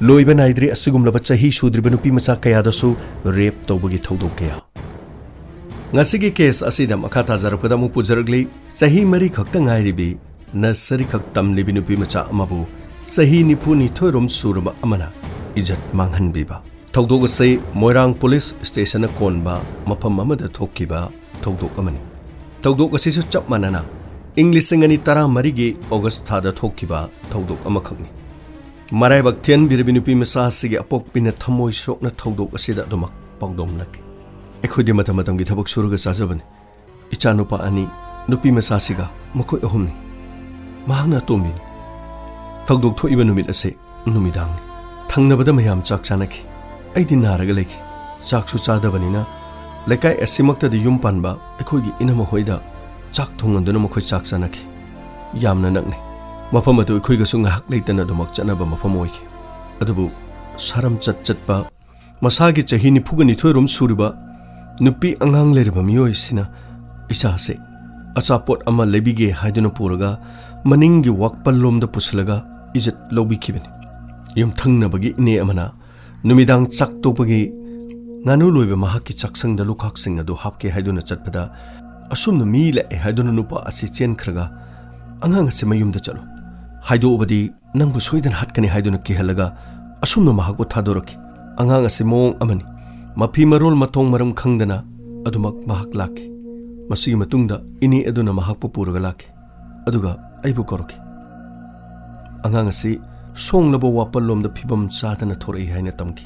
ꯂꯣꯏꯕ ꯅꯥꯏꯗ꯭ꯔꯤ ꯑꯁꯤꯒꯨꯝꯂꯕ ꯆꯍꯤ ꯁꯨꯗ꯭ꯔꯤꯕ ꯅꯨꯄꯤ ꯃꯆꯥ ꯀꯌꯥꯗꯁꯨ ꯔꯦꯞ ꯇꯧꯕꯒꯤ ꯊꯧꯗꯣꯛ ꯀꯌꯥ꯫ ꯉꯁꯤꯒꯤ ꯀꯦꯁ ꯑꯁꯤꯗ ꯃꯈꯥ ꯇꯥꯖꯔꯛꯄꯗ ꯑꯃꯨꯛ ꯄꯨꯖꯔꯛꯂꯤ꯫ ꯆꯍꯤ ꯃꯔꯤ ꯈꯛꯇ ꯉꯥꯏꯔꯤꯕꯤ ꯅꯔꯁꯔꯤ ꯈꯛ ꯇꯝꯂꯤꯕꯤ ꯅꯨꯄꯤ ꯃꯆꯥ ꯑꯃꯕꯨ ꯆꯍꯤ ꯅꯤꯐꯨ ꯅꯤꯊꯣꯏ ꯔꯣꯝ ꯁꯨꯔꯕ ꯑꯃꯅ ꯏꯖꯠ ꯃꯥꯡꯍꯟꯕꯤꯕ꯫ ꯊꯧꯗꯣꯛ ꯑꯁꯤ ꯃꯣꯏꯔꯥꯡ ꯄꯨꯂꯤꯁ ꯁ꯭ꯇꯦꯁꯟꯅ ꯀꯣꯟꯕ ꯃꯐꯝ ꯑꯃꯗ ꯊꯣꯛꯈꯤꯕ ꯊꯧꯗꯣꯛ ꯑꯃꯅꯤ꯫ ꯊꯧꯗꯣꯛ ꯑꯁꯤꯁꯨ ꯆꯞ ꯃꯥꯟꯅꯅ ꯏꯪ ꯂꯤꯁꯤꯡ ꯑꯅꯤ ꯇꯔꯥꯃꯔꯤꯒꯤ ꯑꯣꯒꯁ ꯊꯥꯗ ꯊꯣꯛꯈꯤꯕ ꯊꯧꯗꯣꯛ ꯑꯃꯈꯛꯅꯤ꯫ ꯃꯔꯥꯏꯕꯛ ꯊꯤꯍꯟꯕꯤꯔꯕꯤ ꯅꯨꯄꯤ ꯃꯆꯥ ꯑꯁꯤꯒꯤ ꯑꯄꯣꯛꯄꯤꯅ ꯊꯃꯣꯏ ꯁꯣꯛꯅ ꯊꯧꯗꯣꯛ ꯑꯁꯤꯗ ꯑꯗꯨꯃꯛ ꯄꯥꯎꯗꯝꯂꯛꯈꯤ꯫ ꯑꯩꯈꯣꯏꯗꯤ ꯃꯇꯝ ꯃꯇꯝꯒꯤ ꯊꯕꯛ ꯁꯨꯔꯒ ꯆꯥꯖꯕꯅꯤ꯫ ꯏꯆꯥꯅꯨꯄꯥ ꯑꯅꯤ, ꯅꯨꯄꯤ ꯃꯆꯥꯁꯤꯒ ꯃꯈꯣꯏ ꯑꯍꯨꯝꯅꯤ꯫ ꯃꯍꯥꯛꯅ ꯑꯇꯣꯝꯕꯤꯅꯤ꯫ ꯊꯧꯗꯣꯛ ꯊꯣꯛꯏꯕ ꯅꯨꯃꯤꯠ ꯑꯁꯤ ꯅꯨꯃꯤꯗꯥꯡꯅꯤ꯫ ꯊꯪꯅꯕꯗ ꯃꯌꯥꯝ ꯆꯥꯛ ꯆꯥꯅꯈꯤ꯫ ꯑꯩꯗꯤ ꯅꯥꯔꯒ ꯂꯩꯈꯤ꯫ ꯆꯥꯛꯁꯨ ꯆꯥꯗꯕꯅꯤꯅ ꯂꯩꯀꯥꯏ ꯑꯁꯤꯃꯛꯇꯗꯤ ꯌꯨꯝ ꯄꯥꯟꯕ ꯑꯩꯈꯣꯏꯒꯤ ꯏꯅꯝꯃ ꯍꯣꯏꯗ ꯆꯥꯛ ꯊꯣꯡꯍꯟꯗꯨꯅ ꯃꯈꯣꯏ ꯆꯥꯛ ꯆꯥꯅꯈꯤ꯫ ꯌꯥꯝꯅ ꯅꯛꯅꯩ꯫ ꯃꯐꯝ ꯑꯗꯨ ꯑꯩꯈꯣꯏꯒꯁꯨ ꯉꯥꯏꯍꯥꯛ ꯂꯩꯇꯅ ꯑꯗꯨꯃꯛ ꯆꯠꯅꯕ ꯃꯐꯝ ꯑꯣꯏꯈꯤ꯫ ꯑꯗꯨꯕꯨ ꯁꯥꯔꯝꯆꯠ ꯆꯠꯄ ꯃꯁꯥꯒꯤ ꯆꯍꯤ ꯅꯤꯐꯨꯒ ꯅꯤꯊꯣꯏ ꯔꯣꯝ ꯁꯨꯔꯤꯕ ꯅꯨꯄꯤ ꯑꯉꯥꯡ ꯂꯩꯔꯕ ꯃꯤꯑꯣꯏꯁꯤꯅ ꯏꯆꯥꯁꯦ ꯑꯆꯥꯄꯣꯠ ꯑꯃ ꯂꯩꯕꯤꯒꯦ ꯍꯥꯏꯗꯨꯅ ꯄꯨꯔꯒ ꯃꯅꯤꯡꯒꯤ ꯋꯥꯛꯄꯜꯂꯣꯝꯗ ꯄꯨꯁꯤꯜꯂꯒ ꯏꯖꯠ ꯂꯧꯕꯤꯈꯤꯕꯅꯤ꯫ ꯌꯨꯝꯊꯪꯅꯕꯒꯤ ꯏꯅꯦ ꯑꯃꯅ ꯅꯨꯃꯤꯗꯥꯡ ꯆꯥꯛ ꯇꯣꯛꯄꯒꯤ ꯉꯥꯅꯨ ꯂꯣꯏꯕ ꯃꯍꯥꯛꯀꯤ ꯆꯥꯛꯁꯪꯗ ꯂꯨꯈꯥꯛꯁꯤꯡ ꯑꯗꯨ ꯍꯥꯞꯀꯦ ꯍꯥꯏꯗꯨꯅ ꯆꯠꯄꯗ, ꯑꯁꯨꯝꯅ ꯃꯤ ꯂꯥꯛꯑꯦ ꯍꯥꯏꯗꯨꯅ ꯅꯨꯄꯥ ꯑꯁꯤ ꯆꯦꯟꯈ꯭ꯔꯒ, "ꯑꯉꯥꯡ ꯑꯁꯤ ꯃꯌꯨꯝꯗ ꯆꯠꯂꯨ, ꯍꯥꯏꯗꯣꯛꯎꯕꯗꯤ ꯅꯪꯕꯨ ꯁꯣꯏꯗꯅ ꯍꯥꯠꯀꯅꯤ" ꯍꯥꯏꯗꯨꯅ ꯀꯤꯍꯜꯂꯒ ꯑꯁꯨꯝꯅ ꯃꯍꯥꯛꯄꯨ ꯊꯥꯗꯣꯔꯛꯈꯤ꯫ ꯑꯉꯥꯡ ꯑꯁꯤ ꯃꯑꯣꯡ ꯑꯃꯅꯤ꯫ ꯃꯐꯤ ꯃꯔꯣꯜ ꯃꯊꯣꯡ ꯃꯔꯝ ꯈꯪꯗꯅ ꯑꯗꯨꯃꯛ ꯃꯍꯥꯛ ꯂꯥꯛꯈꯤ꯫ ꯃꯁꯤꯒꯤ ꯃꯇꯨꯡꯗ ꯏꯅꯦ ꯑꯗꯨꯅ ꯃꯍꯥꯛꯄꯨ ꯄꯨꯔꯒ ꯂꯥꯛꯈꯤ, ꯑꯗꯨꯒ ꯑꯩꯕꯨ ꯀꯧꯔꯛꯈꯤ꯫ ꯑꯉꯥꯡ ꯑꯁꯤ ꯁꯣꯡꯂꯕ ꯋꯥꯄꯜꯂꯣꯝꯗ ꯐꯤꯕꯝ ꯆꯥꯗꯅ ꯊꯣꯔꯛꯏ ꯍꯥꯏꯅ ꯇꯝꯈꯤ꯫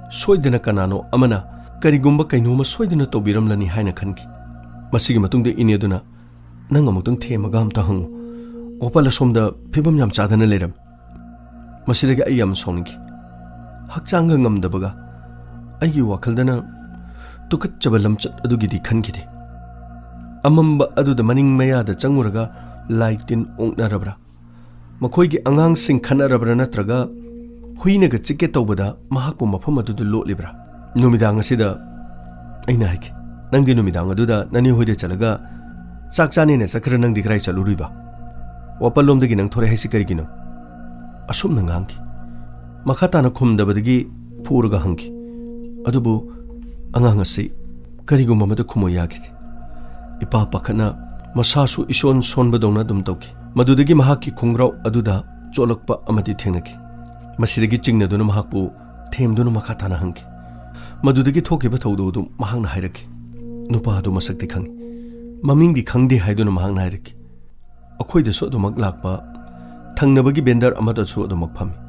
ꯁꯣꯏꯗꯅ ꯀꯅꯥꯅꯣ ꯑꯃꯅ ꯀꯔꯤꯒꯨꯝꯕ ꯀꯩꯅꯣꯝꯃ ꯁꯣꯏꯗꯅ ꯇꯧꯕꯤꯔꯝꯂꯅꯤ ꯍꯥꯏꯅ ꯈꯟꯈꯤ꯫ ꯃꯁꯤꯒꯤ ꯃꯇꯨꯡꯗ ꯏꯅꯦ ꯑꯗꯨꯅ, "ꯅꯪ ꯑꯃꯨꯛꯇꯪ ꯊꯦꯝꯃꯒ ꯑꯝꯇ ꯍꯪꯉꯨ, ꯋꯥꯄꯜ ꯑꯁꯣꯝꯗ ꯐꯤꯕꯝ ꯌꯥꯝ ꯆꯥꯗꯅ ꯂꯩꯔꯝꯃꯤ"꯫ ꯃꯁꯤꯗꯒꯤ ꯑꯩ ꯌꯥꯝ ꯁꯥꯎꯅꯤꯡꯈꯤ꯫ ꯍꯛꯆꯥꯡꯒ ꯉꯝꯗꯕꯒ ꯑꯩꯒꯤ ꯋꯥꯈꯜꯗꯅ ꯇꯨꯀꯠꯆꯕ ꯂꯝꯆꯠ ꯑꯗꯨꯒꯤꯗꯤ ꯈꯟꯈꯤꯗꯦ꯫ ꯑꯃꯝꯕ ꯑꯗꯨꯗ ꯃꯅꯤꯡ ꯃꯌꯥꯗ ꯆꯪꯉꯨꯔꯒ ꯂꯥꯏ ꯇꯤꯟ ꯑꯣꯛꯅꯔꯕ꯭ꯔꯥ? ꯃꯈꯣꯏꯒꯤ ꯑꯉꯥꯡꯁꯤꯡ ꯈꯠꯅꯔꯕ꯭ꯔꯥ, ꯅꯠꯇ꯭ꯔꯒ ꯍꯨꯏꯅꯒ ꯆꯤꯛꯀꯦ ꯇꯧꯕꯗ ꯃꯍꯥꯛꯄꯨ ꯃꯐꯝ ꯑꯗꯨꯗ ꯂꯣꯠꯂꯤꯕ꯭ꯔꯥ? ꯅꯨꯃꯤꯗꯥꯡ ꯑꯁꯤꯗ ꯑꯩꯅ ꯍꯥꯏꯈꯤ, "ꯅꯪꯗꯤ ꯅꯨꯃꯤꯗꯥꯡ ꯑꯗꯨꯗ ꯅꯅꯦ ꯍꯣꯏꯗ ꯆꯠꯂꯒ ꯆꯥꯛ ꯆꯥꯅꯦꯅ ꯆꯠꯈ꯭ꯔ, ꯅꯪꯗꯤ ꯀꯗꯥꯏ ꯆꯠꯂꯨꯔꯤꯕ? ꯋꯥꯄꯜꯂꯣꯝꯗꯒꯤ ꯅꯪ ꯊꯣꯔꯛꯑꯦ ꯍꯥꯏꯁꯤ ꯀꯔꯤꯒꯤꯅꯣ?" ꯑꯁꯨꯝꯅ ꯉꯥꯡꯈꯤ꯫ ꯃꯈꯥ ꯇꯥꯅ ꯈꯨꯝꯗꯕꯗꯒꯤ ꯐꯨꯔꯒ ꯍꯪꯈꯤ꯫ ꯑꯗꯨꯕꯨ ꯑꯉꯥꯡ ꯑꯁꯤ ꯀꯔꯤꯒꯨꯝꯕ ꯑꯃꯗ ꯈꯨꯝꯃꯣꯏ ꯌꯥꯈꯤꯗꯦ꯫ ꯏꯄꯥ ꯄꯥꯈꯠꯅ ꯃꯁꯥꯁꯨ ꯏꯁꯣꯟ ꯁꯣꯟꯕꯗꯧꯅ ꯑꯗꯨꯝ ꯇꯧꯈꯤ꯫ ꯃꯗꯨꯗꯒꯤ ꯃꯍꯥꯛꯀꯤ ꯈꯣꯡꯒ꯭ꯔꯥꯎ ꯑꯗꯨꯗ ꯆꯣꯠꯂꯛꯄ ꯑꯃꯗꯤ ꯊꯦꯡꯅꯈꯤ꯫ ꯃꯁꯤꯗꯒꯤ ꯆꯤꯡꯅꯗꯨꯅ ꯃꯍꯥꯛꯄꯨ ꯊꯦꯝꯗꯨꯅ ꯃꯈꯥ ꯇꯥꯅ ꯍꯪꯈꯤ꯫ ꯃꯗꯨꯗꯒꯤ ꯊꯣꯛꯈꯤꯕ ꯊꯧꯗꯣꯛ ꯑꯗꯨ ꯃꯍꯥꯛꯅ ꯍꯥꯏꯔꯛꯈꯤ꯫ ꯅꯨꯄꯥ ꯑꯗꯨ ꯃꯁꯛꯇꯤ ꯈꯪꯏ꯫ ꯃꯃꯤꯡꯗꯤ ꯈꯪꯗꯦ ꯍꯥꯏꯗꯨꯅ ꯃꯍꯥꯛꯅ ꯍꯥꯏꯔꯛꯈꯤ꯫ ꯑꯩꯈꯣꯏꯗꯁꯨ ꯑꯗꯨꯃꯛ ꯂꯥꯛꯄ, ꯊꯪꯅꯕꯒꯤ ꯕꯦꯟꯗꯔ ꯑꯃꯗꯁꯨ ꯑꯗꯨꯃꯛ ꯐꯝꯃꯤ꯫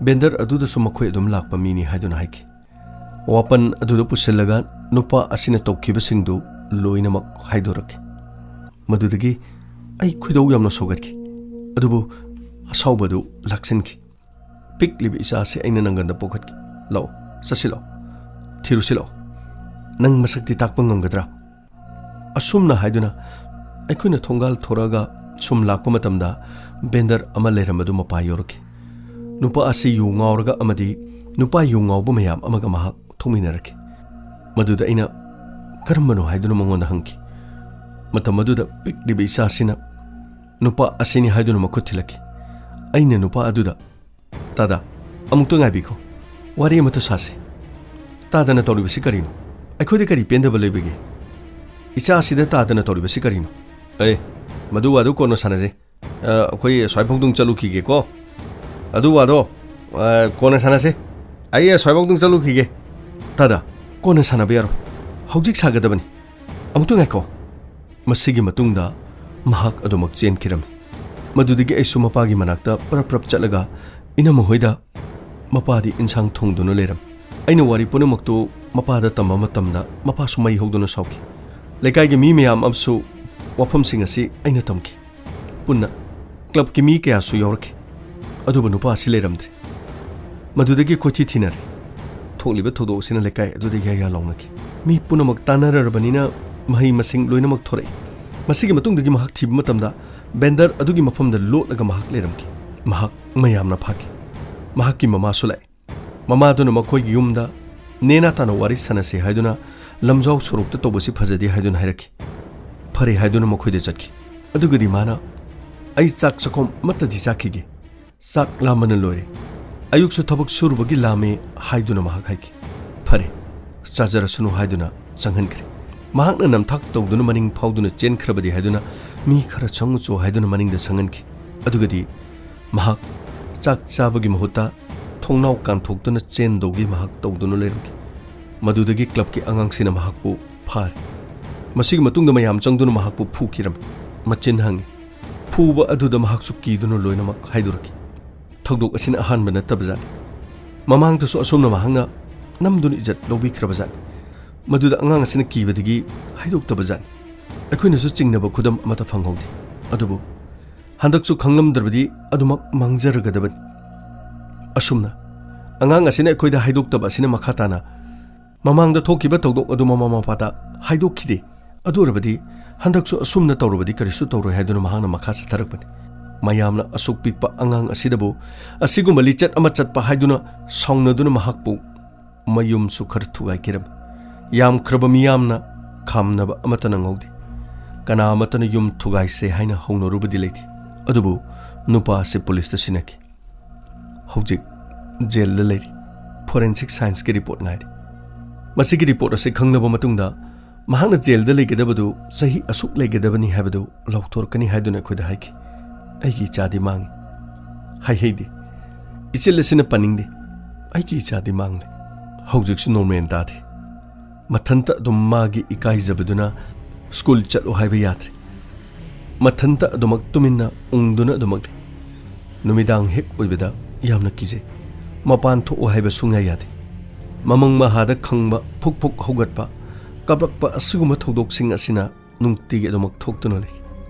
ꯕꯦꯟꯗꯔ ꯑꯗꯨꯗꯁꯨ ꯃꯈꯣꯏ ꯑꯗꯨꯝ ꯂꯥꯛꯄ ꯃꯤꯅꯤ ꯍꯥꯏꯗꯨꯅ ꯍꯥꯏꯈꯤ꯫ ꯋꯥꯄꯟ ꯑꯗꯨꯗ ꯄꯨꯁꯤꯜꯂꯒ ꯅꯨꯄꯥ ꯑꯁꯤꯅ ꯇꯧꯈꯤꯕꯁꯤꯡꯗꯨ ꯂꯣꯏꯅꯃꯛ ꯍꯥꯏꯗꯣꯔꯛꯈꯤ꯫ ꯃꯗꯨꯗꯒꯤ ꯑꯩ ꯈꯣꯏꯗꯧ ꯌꯥꯝꯅ ꯁꯧꯒꯠꯈꯤ꯫ ꯑꯗꯨꯕꯨ ꯑꯁꯥꯎꯕꯗꯨ ꯂꯥꯛꯁꯤꯟꯈꯤ꯫ "ꯄꯤꯛꯂꯤꯕ ꯏꯆꯥꯁꯦ ꯑꯩꯅ ꯅꯪꯒꯟꯗ ꯄꯣꯛꯈꯠꯀꯦ꯫ ꯂꯥꯛꯑꯣ, ꯆꯠꯁꯤ ꯂꯥꯛꯑꯣ꯫ ꯊꯤꯔꯨꯁꯤ ꯂꯥꯛꯑꯣ꯫ ꯅꯪ ꯃꯁꯛꯇꯤ ꯇꯥꯛꯄ ꯉꯝꯒꯗ꯭ꯔꯥ?" ꯑꯁꯨꯝꯅ ꯍꯥꯏꯗꯨꯅ ꯑꯩꯈꯣꯏꯅ ꯊꯣꯡꯒꯥꯜ ꯊꯣꯔꯛꯑꯒ ꯁꯨꯝ ꯂꯥꯛꯄ ꯃꯇꯝꯗ ꯕꯦꯟꯗꯔ ꯑꯃ ꯂꯩꯔꯝꯕꯗꯨ ꯃꯄꯥ ꯌꯧꯔꯛꯈꯤ꯫ ꯅꯨꯄꯥ ꯑꯁꯤ ꯌꯨ ꯉꯥꯎꯔꯒ ꯑꯃꯗꯤ ꯅꯨꯄꯥ ꯌꯨ ꯉꯥꯎꯕ ꯃꯌꯥꯝ ꯑꯃꯒ ꯃꯍꯥꯛ ꯊꯣꯛꯃꯤꯟꯅꯔꯛꯈꯤ꯫ ꯃꯗꯨꯗ ꯑꯩꯅ "ꯀꯔꯝꯕꯅꯣ?" ꯍꯥꯏꯗꯨꯅ ꯃꯉꯣꯟꯗ ꯍꯪꯈꯤ꯫ ꯃꯇꯝ ꯑꯗꯨꯗ ꯄꯤꯛꯂꯤꯕ ꯏꯆꯥ ꯑꯁꯤꯅ "ꯅꯨꯄꯥ ꯑꯁꯤꯅꯤ" ꯍꯥꯏꯗꯨꯅ ꯃꯈꯨꯠ ꯊꯤꯜꯂꯛꯈꯤ꯫ ꯑꯩꯅ ꯅꯨꯄꯥ ꯑꯗꯨꯗ, "ꯇꯥꯗꯥ, ꯑꯃꯨꯛꯇ ꯉꯥꯏꯕꯤꯈꯣ, ꯋꯥꯔꯤ ꯑꯃꯇ ꯁꯥꯁꯤ꯫ ꯇꯥꯗꯅ ꯇꯧꯔꯤꯕꯁꯤ ꯀꯔꯤꯅꯣ? ꯑꯩꯈꯣꯏꯗ ꯀꯔꯤ ꯄꯦꯟꯗꯕ ꯂꯩꯕꯒꯦ? ꯏꯆꯥ ꯑꯁꯤꯗ ꯇꯥꯗꯅ ꯇꯧꯔꯤꯕꯁꯤ ꯀꯔꯤꯅꯣ?" "ꯑꯦ, ꯃꯗꯨ ꯋꯥꯗꯨ ꯀꯣꯟꯅ ꯁꯥꯟꯅꯁꯤ꯫ ꯑ, ꯑꯩꯈꯣꯏ ꯑꯁ꯭ꯋꯥꯏꯐꯥꯎꯗꯨꯝ ꯆꯠꯂꯨꯈꯤꯒꯦꯀꯣ꯫ ꯑꯗꯨ ꯋꯥꯗꯣ, ꯑ, ꯀꯣꯟꯅ ꯁꯥꯟꯅꯁꯤ꯫ ꯑꯩ ꯑꯁ꯭ꯋꯥꯏꯐꯥꯎꯗꯨꯝ ꯆꯠꯂꯨꯈꯤꯒꯦ꯫" "ꯇꯥꯗꯥ, ꯀꯣꯟꯅ ꯁꯥꯟꯅꯕ ꯌꯥꯔꯣꯏ꯫ ꯍꯧꯖꯤꯛ ꯁꯥꯒꯗꯕꯅꯤ꯫ ꯑꯃꯨꯛꯇ ꯉꯥꯏꯈꯣ꯫" ꯃꯁꯤꯒꯤ ꯃꯇꯨꯡꯗ ꯃꯍꯥꯛ ꯑꯗꯨꯃꯛ ꯆꯦꯟꯈꯤꯔꯝꯃꯤ꯫ ꯃꯗꯨꯗꯒꯤ ꯑꯩꯁꯨ ꯃꯄꯥꯒꯤ ꯃꯅꯥꯛꯇ ꯄ꯭ꯔꯞ ꯄ꯭ꯔꯞ ꯆꯠꯂꯒ ꯏꯅꯝꯃ ꯍꯣꯏꯗ ꯃꯄꯥꯗꯤ ꯏꯟꯁꯥꯡ ꯊꯣꯡꯗꯨꯅ ꯂꯩꯔꯝꯃꯤ꯫ ꯑꯩꯅ ꯋꯥꯔꯤ ꯄꯨꯝꯅꯃꯛꯇꯨ ꯃꯄꯥꯗ ꯇꯝꯕ ꯃꯇꯝꯗ ꯃꯄꯥꯁꯨ ꯃꯩ ꯍꯧꯗꯨꯅ ꯁꯥꯎꯈꯤ꯫ ꯂꯩꯀꯥꯏꯒꯤ ꯃꯤ ꯃꯌꯥꯝ ꯑꯃꯁꯨ ꯋꯥꯐꯝꯁꯤꯡ ꯑꯁꯤ ꯑꯩꯅ ꯇꯝꯈꯤ꯫ ꯄꯨꯟꯅ ꯀ꯭ꯂꯕꯀꯤ ꯃꯤ ꯀꯌꯥꯁꯨ ꯌꯥꯎꯔꯛꯈꯤ꯫ ꯑꯗꯨꯕꯨ ꯅꯨꯄꯥ ꯑꯁꯤ ꯂꯩꯔꯝꯗ꯭ꯔꯦ꯫ ꯃꯗꯨꯗꯒꯤ ꯀꯣꯏꯊꯤ ꯊꯤꯅꯔꯦ꯫ ꯊꯣꯛꯂꯤꯕ ꯊꯧꯗꯣꯛ ꯑꯁꯤꯅ ꯂꯩꯀꯥꯏ ꯑꯗꯨꯗ ꯌꯥ ꯌꯥ ꯂꯥꯎꯅꯈꯤ꯫ ꯃꯤ ꯄꯨꯝꯅꯃꯛ ꯇꯥꯟꯅꯔꯕꯅꯤꯅ ꯃꯍꯩ ꯃꯁꯤꯡ ꯂꯣꯏꯅꯃꯛ ꯊꯣꯔꯛꯏ꯫ ꯃꯁꯤꯒꯤ ꯃꯇꯨꯡꯗꯒꯤ ꯃꯍꯥꯛ ꯊꯤꯕ ꯃꯇꯝꯗ ꯕꯦꯟꯗꯔ ꯑꯗꯨꯒꯤ ꯃꯐꯝꯗ ꯂꯣꯠꯂꯒ ꯃꯍꯥꯛ ꯂꯩꯔꯝꯈꯤ꯫ ꯃꯍꯥꯛ ꯃꯌꯥꯝꯅ ꯐꯥꯈꯤ꯫ ꯃꯍꯥꯛꯀꯤ ꯃꯃꯥꯁꯨ ꯂꯥꯛꯏ꯫ ꯃꯃꯥꯗꯨꯅ ꯃꯈꯣꯏꯒꯤ ꯌꯨꯝꯗ ꯅꯦꯅꯥ ꯇꯥꯅ ꯋꯥꯔꯤ ꯁꯥꯟꯅꯁꯤ ꯍꯥꯏꯗꯨꯅ ꯂꯝꯖꯥꯎ ꯁꯣꯔꯣꯛꯇ ꯇꯧꯕꯁꯤ ꯐꯖꯗꯦ ꯍꯥꯏꯗꯨꯅ ꯍꯥꯏꯔꯛꯈꯤ꯫ ꯐꯔꯦ ꯍꯥꯏꯗꯨꯅ ꯃꯈꯣꯏꯗ ꯆꯠꯈꯤ꯫ ꯑꯗꯨꯒꯗꯤ ꯃꯥꯅ, "ꯑꯩ ꯆꯥꯛ ꯆꯥꯛꯈꯣꯝ ꯑꯃꯠꯇꯗꯤ ꯆꯥꯈꯤꯒꯦ꯫ ꯆꯥꯛ ꯂꯥꯝꯕꯅ ꯂꯣꯏꯔꯦ꯫ ꯑꯌꯨꯛꯁꯨ ꯊꯕꯛ ꯁꯨꯔꯨꯕꯒꯤ ꯂꯥꯝꯃꯦ" ꯍꯥꯏꯗꯨꯅ ꯃꯍꯥꯛ ꯍꯥꯏꯈꯤ꯫ "ꯐꯔꯦ, ꯆꯥꯖꯔꯁꯅꯨ" ꯍꯥꯏꯗꯨꯅ ꯆꯪꯍꯟꯈ꯭ꯔꯦ꯫ ꯃꯍꯥꯛꯅ ꯅꯝꯊꯥꯛ ꯇꯧꯗꯨꯅ ꯃꯅꯤꯡ ꯐꯥꯎꯗꯨꯅ ꯆꯦꯟꯈ꯭ꯔꯕꯗꯤ ꯍꯥꯏꯗꯨꯅ ꯃꯤ ꯈꯔ ꯆꯪꯉꯨꯆꯣ ꯍꯥꯏꯗꯨꯅ ꯃꯅꯤꯡꯗ ꯆꯪꯍꯟꯈꯤ꯫ ꯑꯗꯨꯒꯗꯤ ꯃꯍꯥꯛ ꯆꯥꯛ ꯆꯥꯕꯒꯤ ꯃꯍꯨꯠꯇ ꯊꯣꯡꯅꯥꯎ ꯀꯥꯟꯊꯣꯛꯇꯨꯅ ꯆꯦꯟꯗꯧꯒꯤ ꯃꯍꯥꯛ ꯇꯧꯗꯨꯅ ꯂꯩꯔꯝꯈꯤ꯫ ꯃꯗꯨꯗꯒꯤ ꯀ꯭ꯂꯕꯀꯤ ꯑꯉꯥꯡꯁꯤꯡꯅ ꯃꯍꯥꯛꯄꯨ ꯐꯥꯔꯦ꯫ ꯃꯁꯤꯒꯤ ꯃꯇꯨꯡꯗ ꯃꯌꯥꯝ ꯆꯪꯗꯨꯅ ꯃꯍꯥꯛꯄꯨ ꯐꯨꯈꯤꯔꯝꯃꯤ꯫ ꯃꯆꯤꯟ ꯍꯥꯡꯉꯤ꯫ ꯐꯨꯕ ꯑꯗꯨꯗ ꯃꯍꯥꯛꯁꯨ ꯀꯤꯗꯨꯅ ꯂꯣꯏꯅꯃꯛ ꯍꯥꯏꯗꯣꯔꯛꯈꯤ꯫ ꯊꯧꯗꯣꯛ ꯑꯁꯤꯅ ꯑꯍꯥꯟꯕ ꯅꯠꯇꯕꯖꯥꯠꯅꯤ꯫ ꯃꯃꯥꯡꯗꯁꯨ ꯑꯁꯨꯝꯅ ꯃꯍꯥꯛꯅ ꯅꯝꯗꯨꯅ ꯏꯖꯠ ꯂꯧꯕꯤꯈ꯭ꯔꯕꯖꯥꯠꯅꯤ꯫ ꯃꯗꯨꯗ ꯑꯉꯥꯡ ꯑꯁꯤꯅ ꯀꯤꯕꯗꯒꯤ ꯍꯥꯏꯗꯣꯛꯇꯕꯖꯥꯠꯅꯤ꯫ ꯑꯩꯈꯣꯏꯅꯁꯨ ꯆꯤꯡꯅꯕ ꯈꯨꯗꯝ ꯑꯃꯠꯇ ꯐꯪꯍꯧꯗꯦ꯫ ꯑꯗꯨꯕꯨ ꯍꯟꯗꯛꯁꯨ ꯈꯪꯂꯝꯗ꯭ꯔꯕꯗꯤ ꯑꯗꯨꯃꯛ ꯃꯥꯡꯖꯔꯒꯗꯕꯅꯤ꯫ ꯑꯁꯨꯝꯅ ꯑꯉꯥꯡ ꯑꯁꯤꯅ ꯑꯩꯈꯣꯏꯗ ꯍꯥꯏꯗꯣꯛꯇꯕ ꯑꯁꯤꯅ ꯃꯈꯥ ꯇꯥꯅ ꯃꯃꯥꯡꯗ ꯊꯣꯛꯈꯤꯕ ꯊꯧꯗꯣꯛ ꯑꯗꯨ ꯃꯃꯥ ꯃꯄꯥꯗ ꯍꯥꯏꯗꯣꯛꯈꯤꯗꯦ꯫ ꯑꯗꯨ ꯑꯣꯏꯔꯕꯗꯤ ꯍꯟꯗꯛꯁꯨ ꯑꯁꯨꯝꯅ ꯇꯧꯔꯕꯗꯤ ꯀꯔꯤꯁꯨ ꯇꯧꯔꯣꯏ ꯍꯥꯏꯗꯨꯅ ꯃꯍꯥꯛꯅ ꯃꯈꯥ ꯆꯠꯊꯔꯛꯄꯅꯤ꯫ ꯃꯌꯥꯝꯅ ꯑꯁꯨꯛ ꯄꯤꯛꯄ ꯑꯉꯥꯡ ꯑꯁꯤꯗꯕꯨ ꯑꯁꯤꯒꯨꯝꯕ ꯂꯤꯆꯠ ꯑꯃ ꯆꯠꯄ ꯍꯥꯏꯗꯨꯅ ꯁꯥꯎꯅꯗꯨꯅ ꯃꯍꯥꯛꯄꯨ ꯃꯌꯨꯝꯁꯨ ꯈꯔ ꯊꯨꯒꯥꯏꯈꯤꯔꯝꯃꯤ꯫ ꯌꯥꯝꯈ꯭ꯔꯕ ꯃꯤꯌꯥꯝꯅ ꯈꯥꯝꯅꯕ ꯑꯃꯠꯇ ꯅꯪꯍꯧꯗꯦ꯫ ꯀꯅꯥ ꯑꯃꯠꯇꯅ ꯌꯨꯝ ꯊꯨꯒꯥꯏꯁꯦ ꯍꯥꯏꯅ ꯍꯧꯅꯔꯨꯕꯗꯤ ꯂꯩꯇꯦ꯫ ꯑꯗꯨꯕꯨ ꯅꯨꯄꯥ ꯑꯁꯤ ꯄꯨꯂꯤꯁꯇ ꯁꯤꯟꯅꯈꯤ꯫ ꯍꯧꯖꯤꯛ ꯖꯦꯜꯗ ꯂꯩꯔꯤ꯫ ꯐꯣꯔꯦꯟꯁꯤꯛ ꯁꯥꯏꯟꯁꯀꯤ ꯔꯤꯄꯣꯔꯠ ꯉꯥꯏꯔꯤ꯫ ꯃꯁꯤꯒꯤ ꯔꯤꯄꯣꯔꯠ ꯑꯁꯤ ꯈꯪꯂꯕ ꯃꯇꯨꯡꯗ ꯃꯍꯥꯛꯅ ꯖꯦꯜꯗ ꯂꯩꯒꯗꯕꯗꯨ ꯆꯍꯤ ꯑꯁꯨꯛ ꯂꯩꯒꯗꯕꯅꯤ ꯍꯥꯏꯕꯗꯨ ꯂꯥꯎꯊꯣꯔꯛꯀꯅꯤ ꯍꯥꯏꯗꯨꯅ ꯑꯩꯈꯣꯏꯗ ꯍꯥꯏꯈꯤ꯫ ꯑꯩꯒꯤ ꯏꯆꯥꯗꯤ ꯃꯥꯡꯉꯤ꯫ ꯍꯥꯏꯍꯩꯗꯦ꯫ ꯏꯆꯦꯜ ꯑꯁꯤꯅ ꯄꯟꯅꯤꯡꯗꯦ꯫ ꯑꯩꯒꯤ ꯏꯆꯥꯗꯤ ꯃꯥꯡꯂꯦ꯫ ꯍꯧꯖꯤꯛꯁꯨ ꯅꯣꯔꯃꯦꯜ ꯇꯥꯗꯦ꯫ ꯃꯊꯟꯇ ꯑꯗꯨꯝ ꯃꯥꯒꯤ ꯏꯀꯥꯏꯖꯕꯗꯨꯅ ꯁ꯭ꯀꯨꯜ ꯆꯠꯂꯣ ꯍꯥꯏꯕ ꯌꯥꯗ꯭ꯔꯦ꯫ ꯃꯊꯟꯇ ꯑꯗꯨꯃꯛ ꯇꯨꯃꯤꯟꯅ ꯎꯪꯗꯨꯅ ꯑꯗꯨꯃꯛ ꯂꯩ꯫ ꯅꯨꯃꯤꯗꯥꯡ ꯍꯦꯛ ꯑꯣꯏꯕꯗ ꯌꯥꯝꯅ ꯀꯤꯖꯩ꯫ ꯃꯄꯥꯟ ꯊꯣꯛꯑꯣ ꯍꯥꯏꯕ ꯁꯨꯡꯌꯥ ꯌꯥꯗꯦ꯫ ꯃꯃꯪ ꯃꯍꯥꯗ ꯈꯪꯕ, ꯐꯨꯛ ꯐꯨꯛ ꯍꯧꯒꯠꯄ, ꯀꯥꯞꯂꯛꯄ ꯑꯁꯤꯒꯨꯝꯕ ꯊꯧꯗꯣꯛꯁꯤꯡ ꯑꯁꯤꯅ ꯅꯨꯡꯇꯤꯒꯤ ꯑꯗꯨꯃꯛ ꯊꯣꯛꯇꯨꯅ ꯂꯩ꯫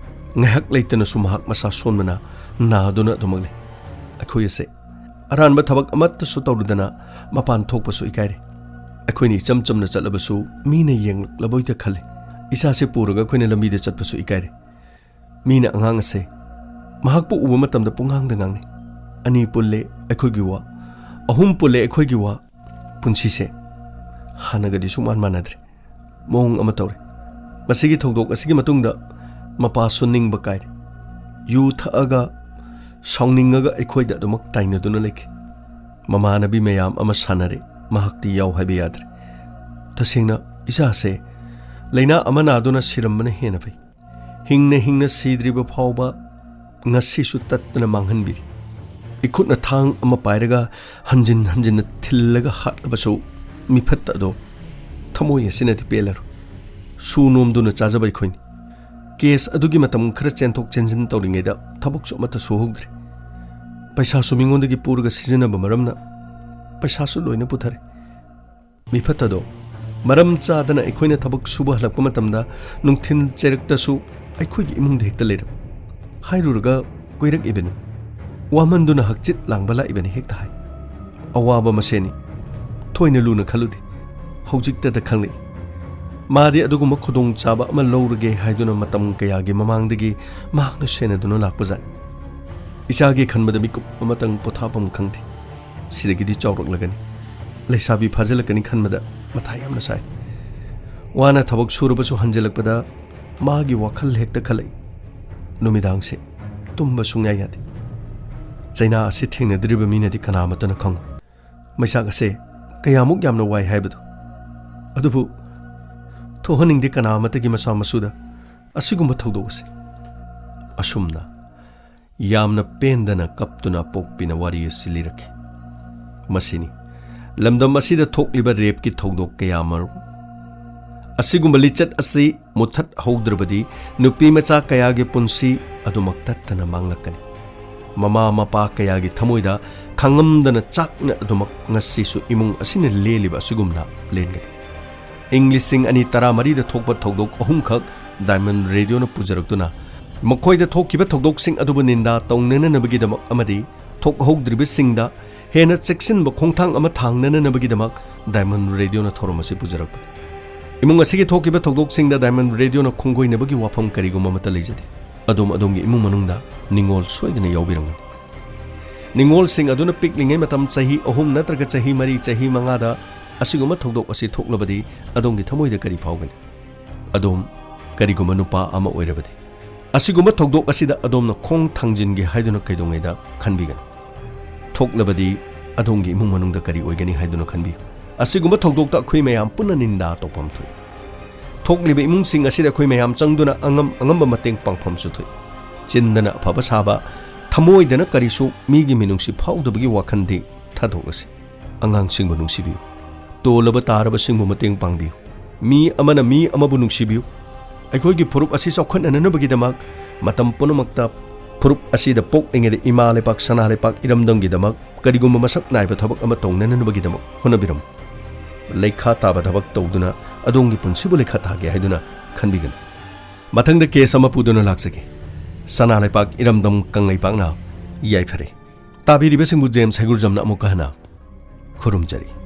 ꯉꯥꯏꯍꯥꯛ ꯂꯩꯇꯅꯁꯨ ꯃꯍꯥꯛ ꯃꯁꯥ ꯁꯣꯟꯕꯅ ꯅꯥꯗꯨꯅ ꯑꯗꯨꯃꯛ ꯂꯩ꯫ ꯑꯩꯈꯣꯏ ꯑꯁꯦ ꯑꯔꯥꯟꯕ ꯊꯕꯛ ꯑꯃꯠꯇꯁꯨ ꯇꯧꯔꯨꯗꯅ ꯃꯄꯥꯟ ꯊꯣꯛꯄꯁꯨ ꯏꯀꯥꯏꯔꯦ꯫ ꯑꯩꯈꯣꯏꯅ ꯏꯆꯝ ꯆꯝꯅ ꯆꯠꯂꯕꯁꯨ ꯃꯤꯅ ꯌꯦꯡꯂꯛꯂꯕꯣꯏꯗ ꯈꯜꯂꯦ꯫ ꯏꯆꯥꯁꯦ ꯄꯨꯔꯒ ꯑꯩꯈꯣꯏꯅ ꯂꯝꯕꯤꯗ ꯆꯠꯄꯁꯨ ꯏꯀꯥꯏꯔꯦ꯫ ꯃꯤꯅ ꯑꯉꯥꯡ ꯑꯁꯦ ꯃꯍꯥꯛꯄꯨ ꯎꯕ ꯃꯇꯝꯗ ꯄꯨꯡꯉꯥꯡꯗ ꯉꯥꯡꯅꯩ꯫ "ꯑꯅꯤ ꯄꯨꯜꯂꯦ ꯑꯩꯈꯣꯏꯒꯤ ꯋꯥ, ꯑꯍꯨꯝ ꯄꯨꯜꯂꯦ ꯑꯩꯈꯣꯏꯒꯤ ꯋꯥ"꯫ ꯄꯨꯟꯁꯤꯁꯦ ꯍꯥꯟꯅꯒꯗꯤ ꯁꯨꯡꯃꯥꯟ ꯃꯥꯟꯅꯗ꯭ꯔꯦ꯫ ꯃꯑꯣꯡ ꯑꯃ ꯇꯧꯔꯦ꯫ ꯃꯁꯤꯒꯤ ꯊꯧꯗꯣꯛ ꯑꯁꯤꯒꯤ ꯃꯇꯨꯡꯗ ꯃꯄꯥꯁꯨ ꯅꯤꯡꯕ ꯀꯥꯏꯔꯦ꯫ ꯌꯨ ꯊꯛꯑꯒ, ꯁꯥꯎꯅꯤꯡꯉꯒ ꯑꯩꯈꯣꯏꯗ ꯑꯗꯨꯃꯛ ꯇꯥꯏꯅꯗꯨꯅ ꯂꯩꯈꯤ꯫ ꯃꯃꯥꯟꯅꯕꯤ ꯃꯌꯥꯝ ꯑꯃ ꯁꯥꯟꯅꯔꯦ, ꯃꯍꯥꯛꯇꯤ ꯌꯥꯎ ꯍꯥꯏꯕ ꯌꯥꯗ꯭ꯔꯦ꯫ ꯇꯁꯦꯡꯅ ꯏꯆꯥꯁꯦ ꯂꯥꯏꯅꯥ ꯑꯃ ꯅꯥꯗꯨꯅ ꯁꯤꯔꯝꯕꯅ ꯍꯦꯟꯅ ꯐꯩ꯫ ꯍꯤꯡꯅ ꯍꯤꯡꯅ ꯁꯤꯗ꯭ꯔꯤꯕ ꯐꯥꯎꯕ ꯉꯁꯤꯁꯨ ꯇꯠꯇꯅ ꯃꯥꯡꯍꯟꯕꯤꯔꯤ꯫ ꯏꯈꯨꯠꯅ ꯊꯥꯡ ꯑꯃ ꯄꯥꯏꯔꯒ ꯍꯟꯖꯤꯟ ꯍꯟꯖꯤꯟꯅ ꯊꯤꯜꯂꯒ ꯍꯥꯠꯂꯕꯁꯨ ꯃꯤꯐꯠꯇ ꯑꯗꯣ ꯊꯃꯣꯏ ꯑꯁꯤꯅꯗꯤ ꯄꯦꯜꯂꯔꯣꯏ꯫ ꯁꯨ ꯅꯣꯝꯗꯨꯅ ꯆꯥꯖꯕ ꯑꯩꯈꯣꯏꯅꯤ꯫ ꯀꯦꯁ ꯑꯗꯨꯒꯤ ꯃꯇꯝ ꯈꯔ ꯆꯦꯟꯊꯣꯛ ꯆꯦꯟꯁꯤꯟ ꯇꯧꯔꯤꯉꯩꯗ ꯊꯕꯛꯁꯨ ꯑꯃꯠꯇ ꯁꯨꯍꯧꯗ꯭ꯔꯦ꯫ ꯄꯩꯁꯥꯁꯨ ꯃꯤꯉꯣꯟꯗꯒꯤ ꯄꯨꯔꯒ ꯁꯤꯖꯤꯟꯅꯕ ꯃꯔꯝꯅ ꯄꯩꯁꯥꯁꯨ ꯂꯣꯏꯅ ꯄꯨꯊꯔꯦ꯫ ꯃꯤꯐꯠꯇꯗꯣ ꯃꯔꯝ ꯆꯥꯗꯅ ꯑꯩꯈꯣꯏꯅ ꯊꯕꯛ ꯁꯨꯕ ꯍꯜꯂꯛꯄ ꯃꯇꯝꯗ ꯅꯨꯡꯊꯤꯜ ꯆꯩꯔꯛꯇꯁꯨ ꯑꯩꯈꯣꯏꯒꯤ ꯏꯃꯨꯡꯗ ꯍꯦꯛꯇ ꯂꯩꯔꯝꯃꯤ꯫ ꯍꯥꯏꯔꯨꯔꯒ ꯀꯣꯏꯔꯛꯏꯕꯅꯤ꯫ ꯋꯥꯃꯟꯗꯨꯅ ꯍꯛꯆꯤꯠ ꯂꯥꯡꯕ ꯂꯥꯛꯏꯕꯅꯤ ꯍꯦꯛꯇ ꯍꯥꯏ꯫ ꯑꯋꯥꯕ ꯃꯁꯦꯟꯅꯤ꯫ ꯊꯣꯏꯅ ꯂꯨꯅ ꯈꯜꯂꯨꯗꯦ꯫ ꯍꯧꯖꯤꯛꯇꯗ ꯈꯪꯂꯛꯏ꯫ ꯃꯥꯗꯤ ꯑꯗꯨꯒꯨꯝꯕ ꯈꯨꯗꯣꯡꯆꯥꯕ ꯑꯃ ꯂꯧꯔꯒꯦ ꯍꯥꯏꯗꯨꯅ ꯃꯇꯝ ꯀꯌꯥꯒꯤ ꯃꯃꯥꯡꯗꯒꯤ ꯃꯍꯥꯛꯅ ꯁꯦꯟꯅꯗꯨꯅ ꯂꯥꯛꯄꯖꯥꯠꯅꯤ꯫ ꯏꯆꯥꯒꯤ ꯈꯟꯕꯗ ꯃꯤꯀꯨꯞ ꯑꯃꯇꯪ ꯄꯣꯊꯥꯐꯝ ꯈꯪꯗꯦ꯫ ꯁꯤꯗꯒꯤꯗꯤ ꯆꯥꯎꯔꯛꯂꯒꯅꯤ, ꯂꯩꯁꯥꯕꯤ ꯐꯥꯖꯤꯜꯂꯛꯀꯅꯤ ꯈꯟꯕꯗ ꯃꯊꯥ ꯌꯥꯝꯅ ꯁꯥꯏ꯫ ꯋꯥꯅ ꯊꯕꯛ ꯁꯨꯔꯕꯁꯨ ꯍꯟꯖꯤꯜꯂꯛꯄꯗ ꯃꯥꯒꯤ ꯋꯥꯈꯜ ꯍꯦꯛꯇ ꯈꯜꯂꯛꯏ꯫ ꯅꯨꯃꯤꯗꯥꯡꯁꯦ ꯇꯨꯝꯕ ꯁꯨꯡꯌꯥ ꯌꯥꯗꯦ꯫ ꯆꯩꯅꯥ ꯑꯁꯤ ꯊꯦꯡꯅꯗ꯭ꯔꯤꯕ ꯃꯤꯅꯗꯤ ꯀꯅꯥ ꯑꯃꯠꯇꯅ ꯈꯪꯉꯣꯏ꯫ ꯃꯩꯆꯥꯛ ꯑꯁꯦ ꯀꯌꯥꯃꯨꯛ ꯌꯥꯝꯅ ꯋꯥꯏ ꯍꯥꯏꯕꯗꯨ꯫ ꯑꯗꯨꯕꯨ ꯊꯣꯛꯍꯟꯅꯤꯡꯗꯦ ꯀꯅꯥ ꯑꯃꯠꯇꯒꯤ ꯃꯆꯥ ꯃꯁꯨꯗ ꯑꯁꯤꯒꯨꯝꯕ ꯊꯧꯗꯣꯛ ꯑꯁꯤ꯫ ꯑꯁꯨꯝꯅ ꯌꯥꯝꯅ ꯄꯦꯟꯗꯅ ꯀꯞꯇꯨꯅ ꯑꯄꯣꯛꯄꯤꯅ ꯋꯥꯔꯤ ꯑꯁꯤ ꯂꯤꯔꯛꯈꯤ꯫ ꯃꯁꯤꯅꯤ ꯂꯝꯗꯝ ꯑꯁꯤꯗ ꯊꯣꯛꯂꯤꯕ ꯔꯦꯞꯀꯤ ꯊꯧꯗꯣꯛ ꯀꯌꯥ ꯃꯔꯨꯝ꯫ ꯑꯁꯤꯒꯨꯝꯕ ꯂꯤꯆꯠ ꯑꯁꯤ ꯃꯨꯠꯊꯠꯍꯧꯗ꯭ꯔꯕꯗꯤ ꯅꯨꯄꯤ ꯃꯆꯥ ꯀꯌꯥꯒꯤ ꯄꯨꯟꯁꯤ ꯑꯗꯨꯃꯛ ꯇꯠꯇꯅ ꯃꯥꯡꯂꯛꯀꯅꯤ꯫ ꯃꯃꯥ ꯃꯄꯥ ꯀꯌꯥꯒꯤ ꯊꯃꯣꯏꯗ ꯈꯥꯡꯉꯝꯗꯅ ꯆꯥꯛꯅ ꯑꯗꯨꯃꯛ ꯉꯁꯤꯁꯨ ꯏꯃꯨꯡ ꯑꯁꯤꯅ ꯂꯦꯜꯂꯤꯕ ꯑꯁꯤꯒꯨꯝꯅ ꯂꯦꯟꯒꯅꯤ꯫ ꯏꯪ ꯂꯤꯁꯤꯡ ꯑꯅꯤ ꯇꯔꯥꯃꯔꯤꯗ ꯊꯣꯛꯄ ꯊꯧꯗꯣꯛ ꯑꯍꯨꯝꯈꯛ ꯗꯥꯏꯃꯟ ꯔꯦꯗꯤꯑꯣꯅ ꯄꯨꯖꯔꯛꯇꯨꯅ ꯃꯈꯣꯏꯗ ꯊꯣꯛꯈꯤꯕ ꯊꯧꯗꯣꯛꯁꯤꯡ ꯑꯗꯨꯕꯨ ꯅꯤꯟꯗꯥ ꯇꯧꯅꯅꯕꯒꯤꯗꯃꯛ ꯑꯃꯗꯤ ꯊꯣꯛꯍꯧꯗ꯭ꯔꯤꯕꯁꯤꯡꯗ ꯍꯦꯟꯅ ꯆꯦꯛꯁꯤꯟꯕ ꯈꯣꯡꯊꯥꯡ ꯑꯃ ꯊꯥꯡꯅꯅꯕꯒꯤꯗꯃꯛ ꯗꯥꯏꯃꯟ ꯔꯦꯗꯤꯑꯣꯅ ꯊꯧꯔꯝ ꯑꯁꯤ ꯄꯨꯖꯔꯛꯄꯅꯤ꯫ ꯏꯃꯨꯡ ꯑꯁꯤꯒꯤ ꯊꯣꯛꯈꯤꯕ ꯊꯧꯗꯣꯛꯁꯤꯡꯗ ꯗꯥꯏꯃꯟ ꯔꯦꯗꯤꯑꯣꯅ ꯈꯣꯡꯒꯣꯏꯅꯕꯒꯤ ꯋꯥꯐꯝ ꯀꯔꯤꯒꯨꯝꯕ ꯑꯃꯠꯇ ꯂꯩꯖꯗꯦ꯫ ꯑꯗꯣꯝ ꯑꯗꯣꯝꯒꯤ ꯏꯃꯨꯡ ꯃꯅꯨꯡꯗ ꯅꯤꯡꯉꯣꯜ ꯁꯣꯏꯗꯅ ꯌꯥꯎꯕꯤꯔꯝꯒꯅꯤ꯫ ꯅꯤꯡꯉꯣꯜꯁꯤꯡ ꯑꯗꯨꯅ ꯄꯤꯛꯂꯤꯉꯩ ꯃꯇꯝ ꯆꯍꯤ ꯑꯍꯨꯝ ꯅꯠꯇ꯭ꯔꯒ ꯆꯍꯤ ꯃꯔꯤ, ꯆꯍꯤ ꯃꯉꯥꯗ ꯑꯁꯤꯒꯨꯝꯕ ꯊꯧꯗꯣꯛ ꯑꯁꯤ ꯊꯣꯛꯂꯕꯗꯤ ꯑꯗꯣꯝꯒꯤ ꯊꯃꯣꯏꯗ ꯀꯔꯤ ꯐꯥꯎꯒꯅꯤ? ꯑꯗꯣꯝ ꯀꯔꯤꯒꯨꯝꯕ ꯅꯨꯄꯥ ꯑꯃ ꯑꯣꯏꯔꯕꯗꯤ ꯑꯁꯤꯒꯨꯝꯕ ꯊꯧꯗꯣꯛ ꯑꯁꯤꯗ ꯑꯗꯣꯝꯅ ꯈꯣꯡ ꯊꯥꯡꯖꯤꯟꯒꯦ ꯍꯥꯏꯗꯨꯅ ꯀꯩꯗꯧꯉꯩꯗ ꯈꯟꯕꯤꯒꯅꯨ꯫ ꯊꯣꯛꯂꯕꯗꯤ ꯑꯗꯣꯝꯒꯤ ꯏꯃꯨꯡ ꯃꯅꯨꯡꯗ ꯀꯔꯤ ꯑꯣꯏꯒꯅꯤ ꯍꯥꯏꯗꯨꯅ ꯈꯟꯕꯤꯌꯨ꯫ ꯑꯁꯤꯒꯨꯝꯕ ꯊꯧꯗꯣꯛꯇ ꯑꯩꯈꯣꯏ ꯃꯌꯥꯝ ꯄꯨꯟꯅ ꯅꯤꯟꯗꯥ ꯇꯧꯐꯝ ꯊꯣꯛꯏ꯫ ꯊꯣꯛꯂꯤꯕ ꯏꯃꯨꯡꯁꯤꯡ ꯑꯁꯤꯗ ꯑꯩꯈꯣꯏ ꯃꯌꯥꯝ ꯆꯪꯗꯨꯅ ꯑꯉꯝ ꯑꯉꯝꯕ ꯃꯇꯦꯡ ꯄꯥꯡꯐꯝꯁꯨ ꯊꯣꯛꯏ꯫ ꯆꯤꯟꯗꯅ ꯑꯐꯕ ꯁꯥꯕ, ꯊꯃꯣꯏꯗꯅ ꯀꯔꯤꯁꯨ ꯃꯤꯒꯤ ꯃꯤꯅꯨꯡꯁꯤ ꯐꯥꯎꯗꯕꯒꯤ ꯋꯥꯈꯜꯗꯤ ꯊꯥꯗꯣꯛꯂꯁꯤ꯫ ꯑꯉꯥꯡꯁꯤꯡꯕꯨ ꯅꯨꯡꯁꯤꯕꯤꯌꯨ꯫ ꯇꯣꯜꯂꯕ ꯇꯥꯔꯕꯁꯤꯡꯕꯨ ꯃꯇꯦꯡ ꯄꯥꯡꯕꯤꯌꯨ꯫ ꯃꯤ ꯑꯃꯅ ꯃꯤ ꯑꯃꯕꯨ ꯅꯨꯡꯁꯤꯕꯤꯌꯨ꯫ ꯑꯩꯈꯣꯏꯒꯤ ꯐꯨꯔꯨꯞ ꯑꯁꯤ ꯆꯥꯎꯈꯠꯅꯅꯕꯒꯤꯗꯃꯛ ꯃꯇꯝ ꯄꯨꯝꯅꯃꯛꯇ ꯐꯨꯔꯨꯞ ꯑꯁꯤꯗ ꯄꯣꯛꯂꯤꯉꯩꯗ ꯏꯃꯥ ꯂꯩꯄꯥꯛ, ꯁꯅꯥ ꯂꯩꯄꯥꯛ ꯏꯔꯝꯗꯝꯒꯤꯗꯃꯛ ꯀꯔꯤꯒꯨꯝꯕ ꯃꯁꯛ ꯅꯥꯏꯕ ꯊꯕꯛ ꯑꯃ ꯇꯧꯅꯅꯕꯒꯤꯗꯃꯛ ꯍꯣꯠꯅꯕꯤꯔꯝꯃꯨ꯫ ꯂꯩꯈꯥ ꯇꯥꯕ ꯊꯕꯛ ꯇꯧꯗꯨꯅ ꯑꯗꯣꯝꯒꯤ ꯄꯨꯟꯁꯤꯕꯨ ꯂꯩꯈꯥ ꯊꯥꯒꯦ ꯍꯥꯏꯗꯨꯅ ꯈꯟꯕꯤꯒꯅꯨ꯫ ꯃꯊꯪꯗ ꯀꯦꯁ ꯑꯃ ꯄꯨꯗꯨꯅ ꯂꯥꯛꯆꯒꯦ꯫ ꯁꯅꯥ ꯂꯩꯄꯥꯛ ꯏꯔꯝꯗꯝ ꯀꯪꯂꯩꯄꯥꯛꯅ ꯌꯥꯏꯐꯔꯦ꯫ ꯇꯥꯕꯤꯔꯤꯕꯁꯤꯡꯕꯨ ꯖꯦꯝꯁ ꯍꯩꯒꯨꯔꯖꯝꯅ ꯑꯃꯨꯛꯀ ꯍꯟꯅ ꯈꯨꯔꯨꯝꯖꯔꯤ꯫